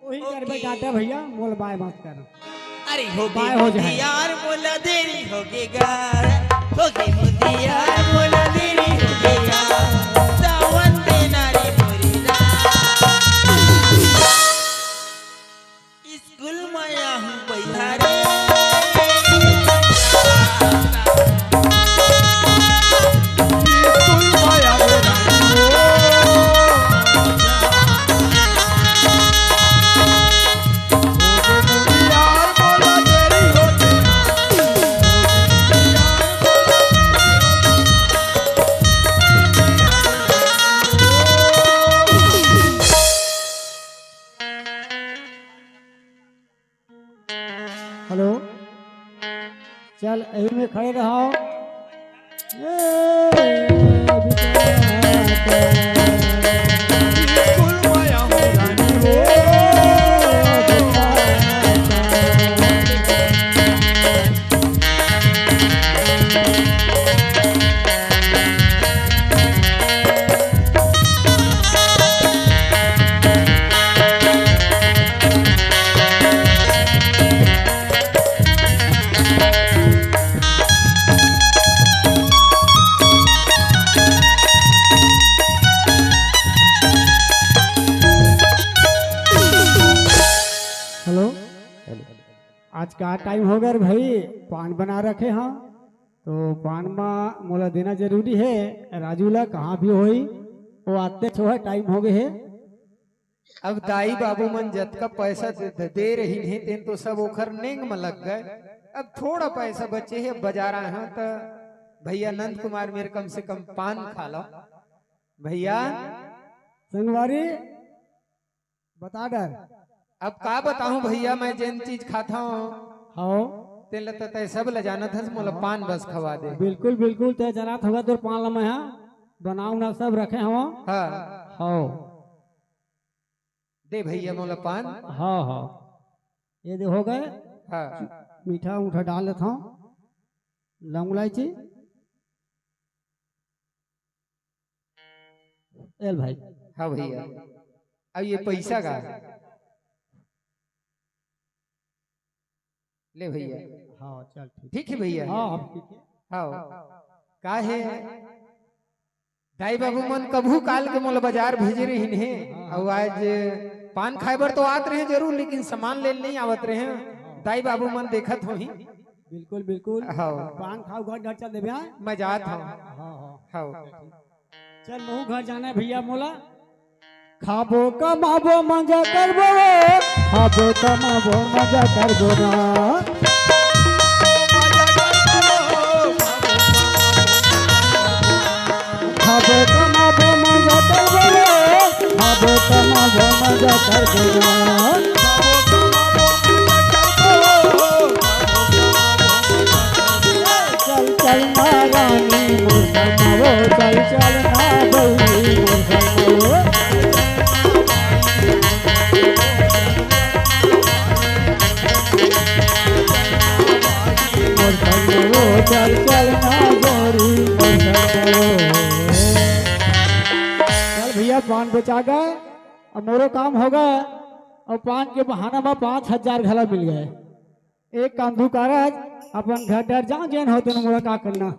वही ओके। करबे टाटा भैया, मोल बाय मत कर। अरे हो बाय हो जाए। यार मोला देरी होगे गा, होगे मुंदी यार मोला देरी होगे गा, सावन देना रे मोरी राम। स्कूल में आहूँ बइठा रे। स्कूल में आहूँ बइठा रे। हेलो, चल, यही में खड़े रहो। ए, हेलो, आज का टाइम हो गया रे भाई? पान बना रखे हाँ, तो पान मा मोला देना जरूरी है। राजू ला कहाँ भी होई, वो आते छोड़ा टाइम हो गए है। अब दाई बाबू मन जतका पैसा दे, दे रहिन हे, तेन तो सब ओखर नेंग म लग गए। अब थोड़ा पैसा बचे हे, अब बाजार आए हन त भैया नंद कुमार मेर कम से कम पान खा लो। भैया, संगवारी, बता डर। अब का बताहूँ भैया, मैं जेन चीज खाता हूँ, हाँ। तेन ल त तय सब ल जानत हस, मोला पान बस खवा दे। बिल्कुल, बिल्कुल, तय जानत होगा तोर पान ल मैं, हाँ, बनाऊ ना सब रखे हव। हाँ। हाँ। दे भैया मोला पान। हाँ, हाँ। ये दे हो गए। हाँ। मीठा उठा डाल देता हूँ। लौंग इलायची। एल भाई। हाँ भैया, अब ये पैसा का, ले भैया। हाँ, चल ठीक। ठीक है भैया। हाँ, अब ठीक है। हाँ, का है, दाई बाबू मन कभू काल के मोला बाजार भेजे रहिन हे, हाँ। अउ आज पान खाए बर तो आत रहे जरूर, लेकिन सामान ले नहीं आवत रहे। दाई बाबू मन देखत होही। बिल्कुल, बिल्कुल। हाँ। पान खाऊ, घर, घर चल देबे, हाँ? मैं जात हूँ। हाँ, हाँ। हाँ। चल, महू घर जाना है भैया मोला। खाबो कमाबो मजा करबो, खाबो कमाबो मजा करबो ना। खाबो कमाबो मजा करबो रे, खाबो कमाबो मजा करबो रे। चल चल ना रानी मोर संगवो, चल चल ना बहिनी मोर संगवो। मोर संगवो, चल चल ना गोरी मोर संगवो। चल भैया, पान बेचा गए, अब मोरो काम हो गए, अब पान के बहाना में पाँच हजार घला मिल गए। एक काम तू करत, अपन घर डर जा, जेन होते न मोला का करना।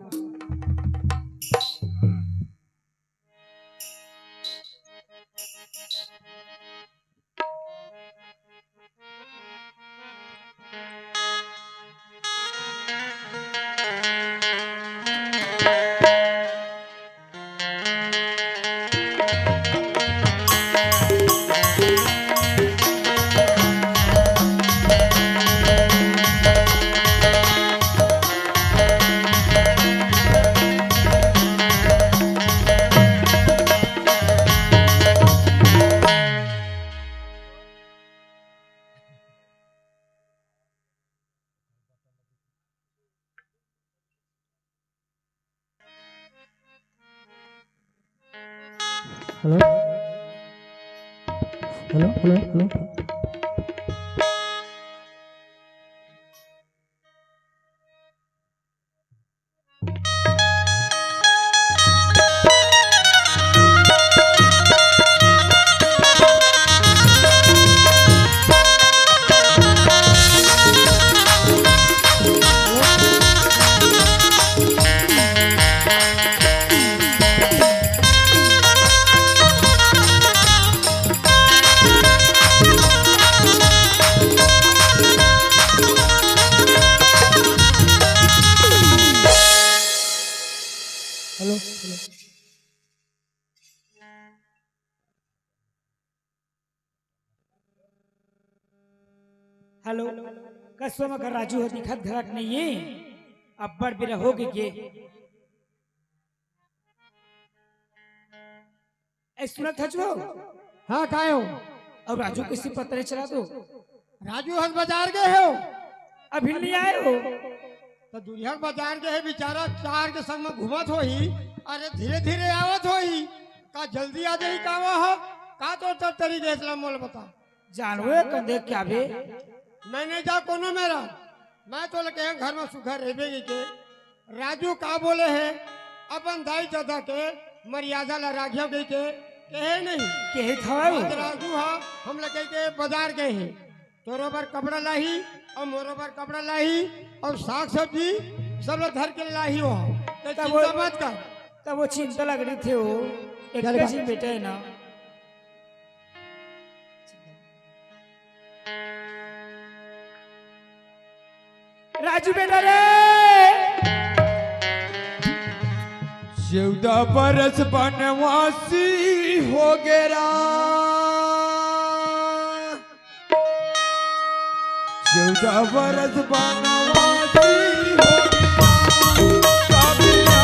Hello, hello, hello, hello. Hello, hello. Hello, कसो म कर राजू ह दिखत घलक नइये, अब्बड़ बेरा हो गे। ए, सुनत हच वो? हाँ, काय हो? अउ राजू कइसे पता नइ चला तो? राजू हर बाजार गए हो? अभी नइ आए हो? त दुरिहा के बाजार गए हे, बिचारा चार के संग म घूमत होही। अरे, धीरे-धीरे आवत होही। का जल्दी आ जाही का वो ह? का तोर तरतरी गए हे, मोला बता। जानवे कंदे क्या बे? मैं नइ जांव कोनो मेर। मैं तोला कहेंव घर म सुग्घर रहिबे कहिके। राजू का बोले हे, अपन दाई ददा के मर्यादा ला राखियो कहिके, कहे नहीं। कहे थवय वो। आज राजू ह हमला कहिके बाजार गए हे, तोरो बर कपड़ा लाही अउ मोरो बर कपड़ा लाही अउ साग सब्जी सब ला धर के लाही वो। त तब चिंता वो, मत कर। तब वो चिंता लग रही थी वो, एक चल बा। जी बेटा है ना। राजू बेटा रे। चौदह बरस बनवासी हो गे रा। चौदह बरस बनवासी हो गे रा।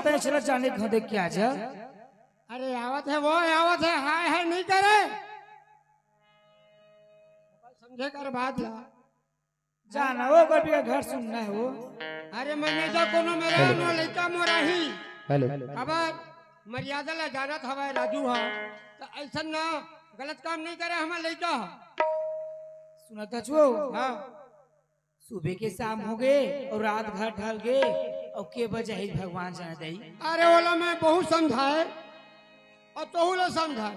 तैं चला जाने घर देख के आ जा। अरे आवत हे वो, आवत हे, हाय हाय नहीं करे। समझे कर बात ला। जाना वो गोपी का घर सुनना हे वो। अरे मैं नहीं जा कोनो मेरा हेलो। नो लइका मोरा ही। हेलो। अब मर्यादा ला जानत हवय राजू हा, त अइसन ना गलत काम नहीं करे हमर लइका हा। सुनत हच वो? हाँ। सुबह के शाम हो गे अउ रात भर ढल गे, अउ के बजाही भगवान जाने दई। अरे ओला मैं बहुत समझाए अउ तोहू ला समझाए,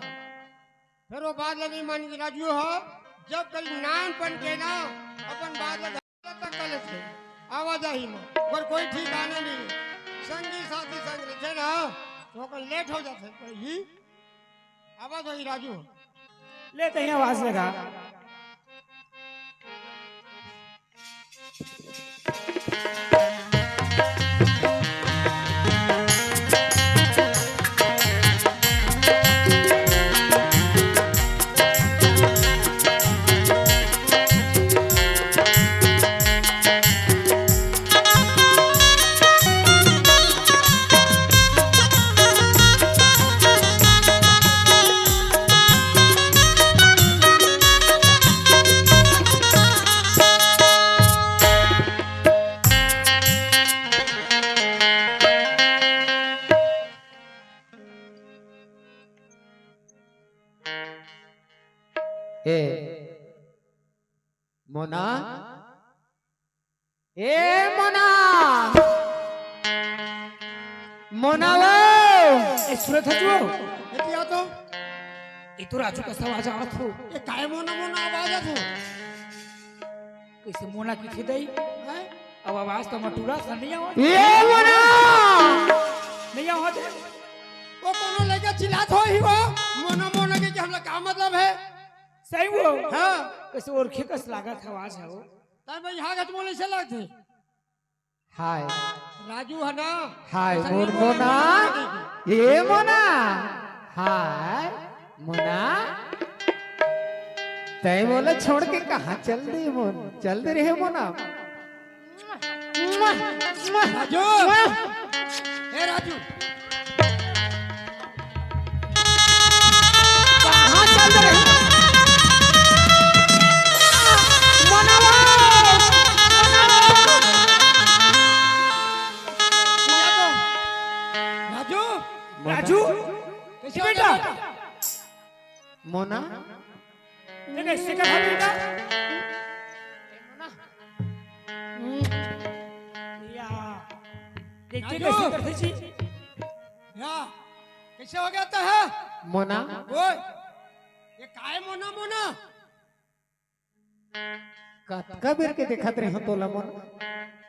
फेर वो बात ला नहीं मानी राजू हो। जब कल नानपन के ना अपन बात ला तक कर लेथे, आवाजाही में ओकर कोई ठिकाना नहीं। संगी साथी संग रहिथे ना, तो ओकर लेट हो जाथे, तो ही आवाजाही राजू हो। ले तहीं आवाज लगा। ए मोना, ए मोना, मोना वो। ए, सुनत हच वो? ए, क्या तो? ए तो राजू कस आवाज आवत हो। ए, काय मोना मोना आवाज आत हो? कइसे मोना किथे दई? हैं? अब आवाज तो मटूरा सा नहीं आवत। ए मोना! नहीं आवत हे। वो कोनो लइका चिल्लात होही वो, मोना मोना के, के हमला का मतलब हे? सही वो? हाँ। कइसे ओरखे कस लागत हे आवाज हे वो। तब यहाँ गच मोले से लगथे। हाय। राजू हे ना? हाय, ऐसा मोर नहीं बोले, मोना। नहीं बोले। ए मोना। हाय, मोना। तैं मोला छोड़ के कहाँ चल दे, मोन? चल दे रे, मोना। राजू। ए राजू। कहाँ चल रहे? मनावा! मनावा! राजू! राजू! कैसे हो बेटा? गया? मोना? ये कैसे कर बेटा? या, देखते राजू! कैसे करते जी? या, कैसे हो गया था है? मोना? ओए, ये काय मोना मोना? कतका बेर के देखत रहे हो तोला मोना?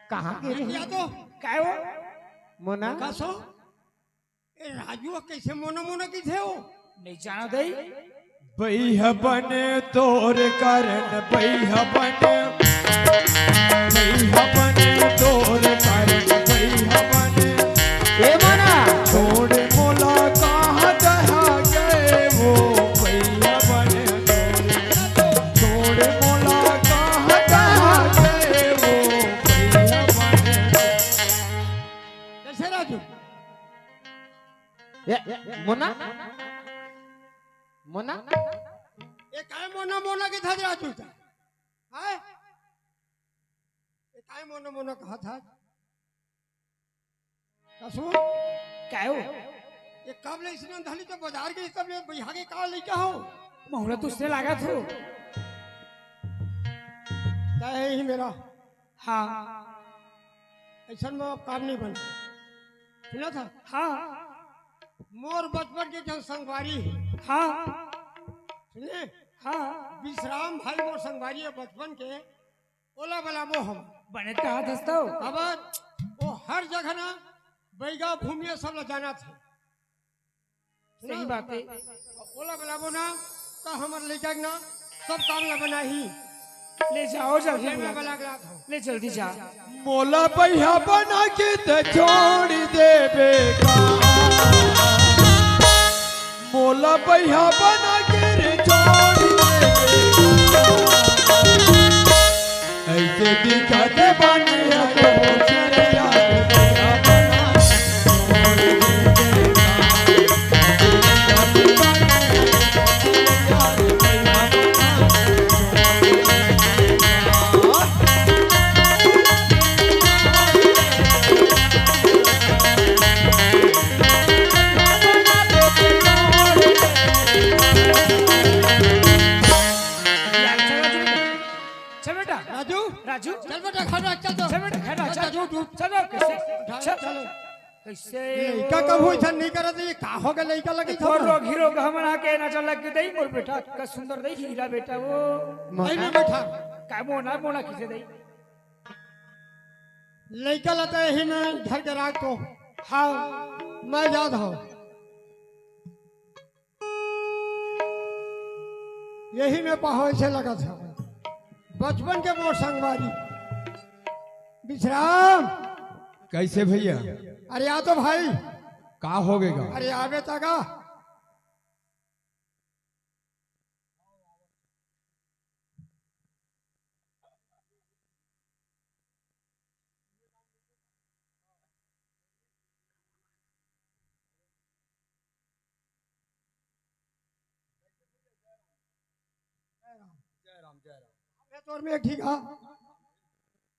कहाँ गे रहे? या तो काय हो? मोना? कसो? ए राजू, कैसे मोना मोना किथे हो? नहीं जाना दई। बइहा बने तोर कारण, बइहा बने, बइहा बने तोर कारण, बइहा बने। ए मोना। छोड़ मोला कहाँ दहा गए वो, बइहा बने तोर। छोड़ मोला कहाँ दहा गए वो, बइहा बने। कैसे राजू? ए, मोना? मोना? ए, काय मोना, मोना के धज राजू था? हाय? ए, काय मोना, मोना कहा था? कसू? काय हो? ये कब ले इसने धली तो बाजार के, कब ले बिहा के का लेके हो? महुरा तुझसे लागा थो। तय ही मेरा। हाँ। ऐसा में अब काम नहीं बना। सुना था? हाँ। मोर बचपन के जो संगवारी है। हाँ। सुने? हाँ। विश्राम भाई मोर संगवारी है बचपन के, ओला बलाबो हम। बने कहा दस्तव? अब वो हर जगह ना बैगा भूमिया सब ला जाना था। सही बात है। ओला बलाबो ना, त हमर लइका के ना सब काम ला बनाही। ले जाओ जल्दी मैं बुला। बला के लात हूँ। ले जल्दी जा। मोला बइहा बना के त छोड़ देबे का। मोला बइहा बना के रे छोड़ देबे का। ऐसे दिखत बानी है तो चिड़िया के बइहा बना। राजू। चल बेटा, घर आ, चल तो। चल बेटा, घर आ, चल। चल, उठ, उठ। चल, चल, कैसे? चल। चल। कैसे? लइका कभू अइसन नइ करत हे, का हो गे लइका लगे तो? रोग ही रोग हमन आके ना चल लग दे मोर बेटा, का सुंदर दे हीरा बेटा वो। मोना। आई में बैठा। का मोना, मोना किसे दे? लइका ला तो यही में धर के राख तो। हाँ। मैं जात हँव। यही में पहावे से लगत हे। बचपन के मोर संगवारी। विश्राम। कैसे भैया? अरे आ तो भाई। का हो गे गा? अरे आबे ता गा। जय राम, जय राम। अबे तोर में एक ठीक हा।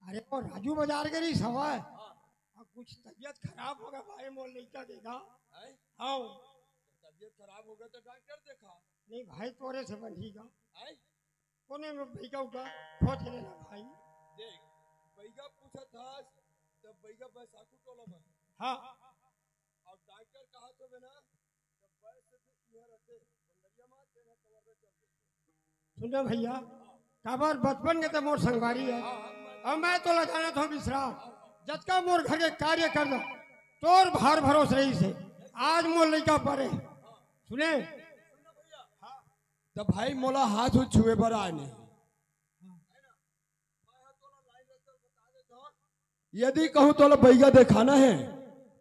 अरे वो राजू बाजार के रहिस हवय। हाँ। अब कुछ तबीयत खराब हो गे भाई, मोर लइका के गा। हैं? हाँ। तो तबीयत खराब हो गे तो डॉक्टर देखा। नहीं भाई, तोरे से बनही गा। हैं? कोने में बइगा उगा खोज लेना भाई। देख, बइगा पूछत हस, त बइगा बैसाखू टोला में। हाँ। अउ डॉक्टर कहत होबे ना, त बैस से तू इहाँ रख दे, बंदरिया में तेन ह कवर में चल दे। सुन ना भैया, काबर बचपन के त मोर संगवारी हे। हाँ, हाँ, मैं अब मैं तोला जानत हँव विश्राम, जतका मोर घर के कार्य करना, तोर भार भरोस रहिस हे। आज मोर लइका परे। सुने? त भाई मोला हाथ उथ छुए बर आय नहीं। यदि कहूँ तोला बइगा देखाना हे,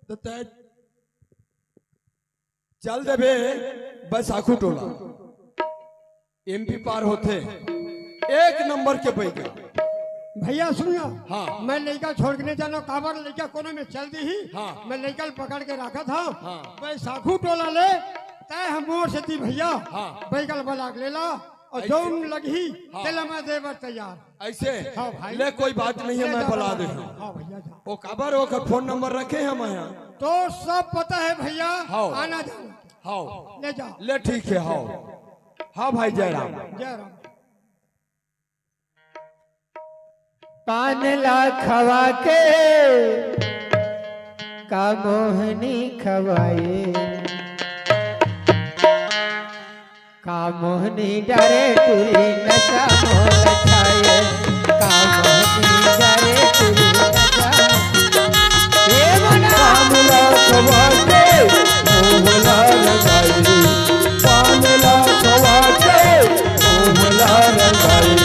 त तैं चल देबे बैसाखू टोला, एमपी पार होथे, एक नंबर के बइगा। भैया सुन ना, हाँ। मैं लइका छोड़ के नहीं जाना, काबर लइका कोनो में चल दिही, हाँ। मैं लइका ल पकड़ के राखत हँव, हाँ। बैसाखू टोला ले, तैं ह मोर सेती भैया, हाँ। बइगा ल बला के ले ला, अउ ऐसे। जउन लगही, हाँ। तेला मैं दे बर तैयार। ऐसे? हाँ भाई। ले, कोई बात नहीं है, ले मैं जा बला बला दे दे। हूँ। हाँ भैया, जा। ओ काबर ओकर फोन नंबर रखे हैं मैं यहाँ। तो सब पता है भैया, हाँ। आना जाना। हाँ। ले जा। ले, ठीक है, हाँ। हाँ भाई, जय राम। जय राम। पान ला खवा के का मोहनी खवाए, का मोहनी डारे टूरी नशा मोर छाए, का मोहनी डारे टूरी नशा। ए मना। पान ला खवा के मोहला रंगाई, पान ला खवा के मोहला रंगाई।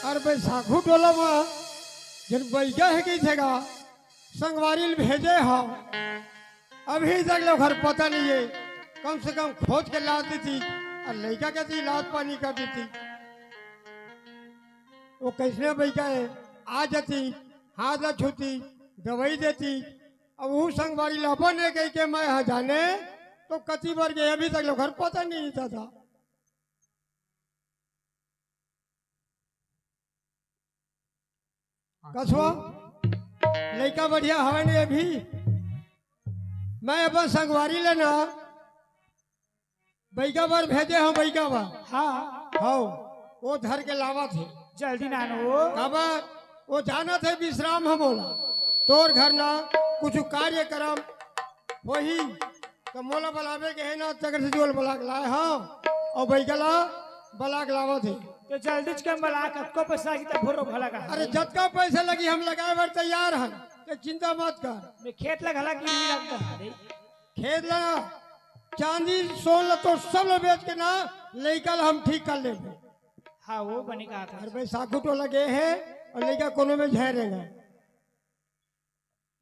अरे बैसाखू टोला में जेन बइगा हे कहिथे गा, संगवारी ल भेजे हव, अभी तक ले ओखर पता नहीं है। कम से कम खोज के ला देती अउ लइका के ती इलाज पानी कर देती। वो कइसने बइगा हे, आ जाती, हाथ ला छूती, दवाई देती। अब वो संगवारी ला अपन हे कहि के मैं हा जाने तो कति बर गे, अभी तक ले ओखर पता नहीं था, था। कसवा, लइका बढ़िया हवय ने अभी? मैं अपन संगवारी ले ना बइगा बर भेजे हव, बइगा बर। हाँ। हव, वो धर के लावत हे। जल्दी नानो। काबर? वो जानत हे विश्राम ह मोला। तोर घर ना कुछ कार्यक्रम होही, त मोला बलावे के हे ना, तेकर से जोल बला के लाए हव, अउ बइगा ला बला के लावत हे। तो जल्दी च कम बला, कतको पैसा की तब भरो भला का। अरे जतका पैसा लगही हम लगाए बर तैयार हन, ते चिंता मत कर। मैं खेत ला घला गिरवी रख दे। खेत ला, चांदी सोन ला तो सब ला बेच के ना लइका ला हम ठीक कर लेबो। हाँ, वो बने कहा था। अरे भाई, साखू टोला गए हैं और लइका कोनो में झा रेंगा।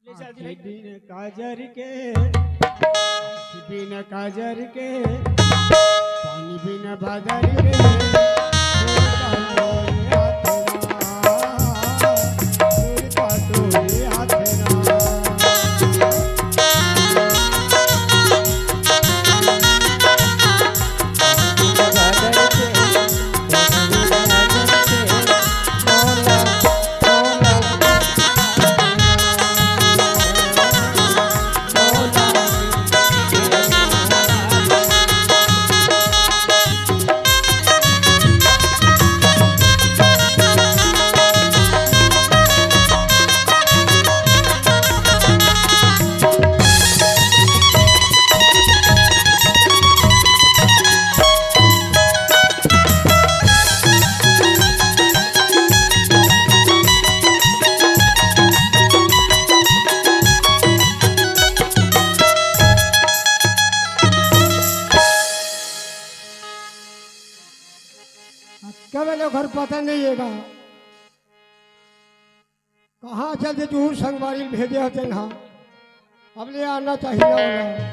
ले चल, आँखी बिन काजर के, आँखी बिन काजर के, पानी बिन बादर के, कब लोग घर पता नहीं है का? कहाँ चल दे तू संगवारी भेजे हो तेन हा। अब ले आना चाहिए वाला।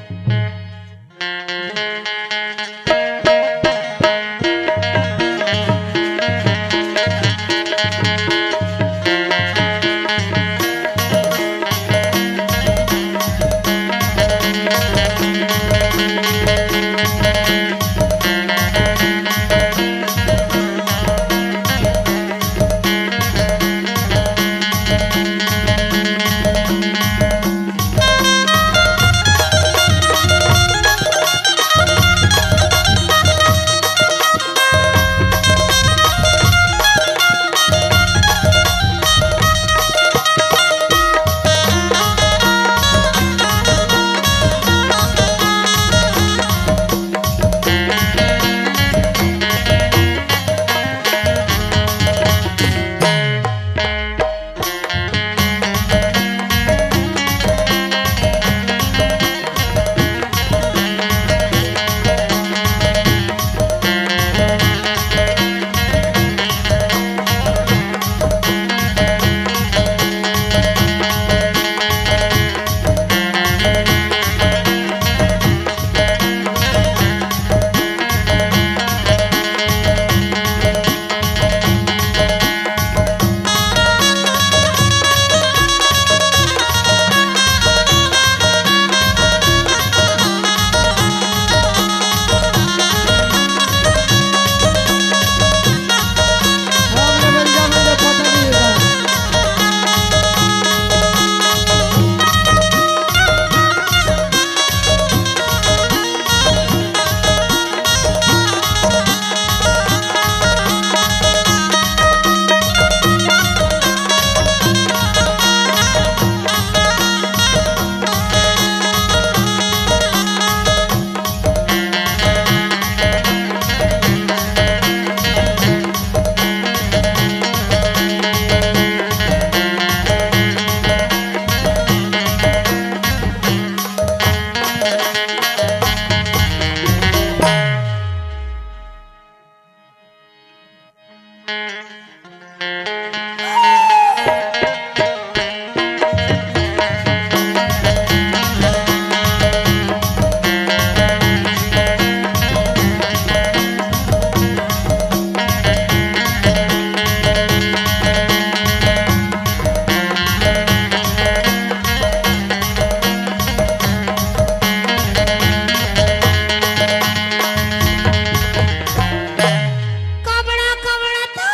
कबड़ा, कबड़ा तो।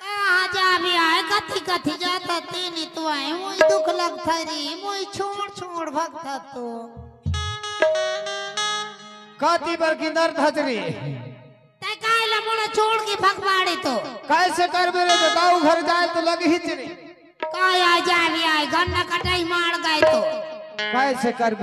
कहाँ जाबे आय, कथी कथी जात हे, तेने तो आय, मोई दुख लगत हे रे, मोई छोड़ छोड़ भगत हे तो। कथी बर किंदर धजरी? तैं काहे ला मोला छोड़ के भगबाड़े तो? कैसे करबे रे, तो दाऊ घर जाए तो लगही च रे। काय आ जाबे आय, गन्ना कटाई मार गए तो। कैसे करबे?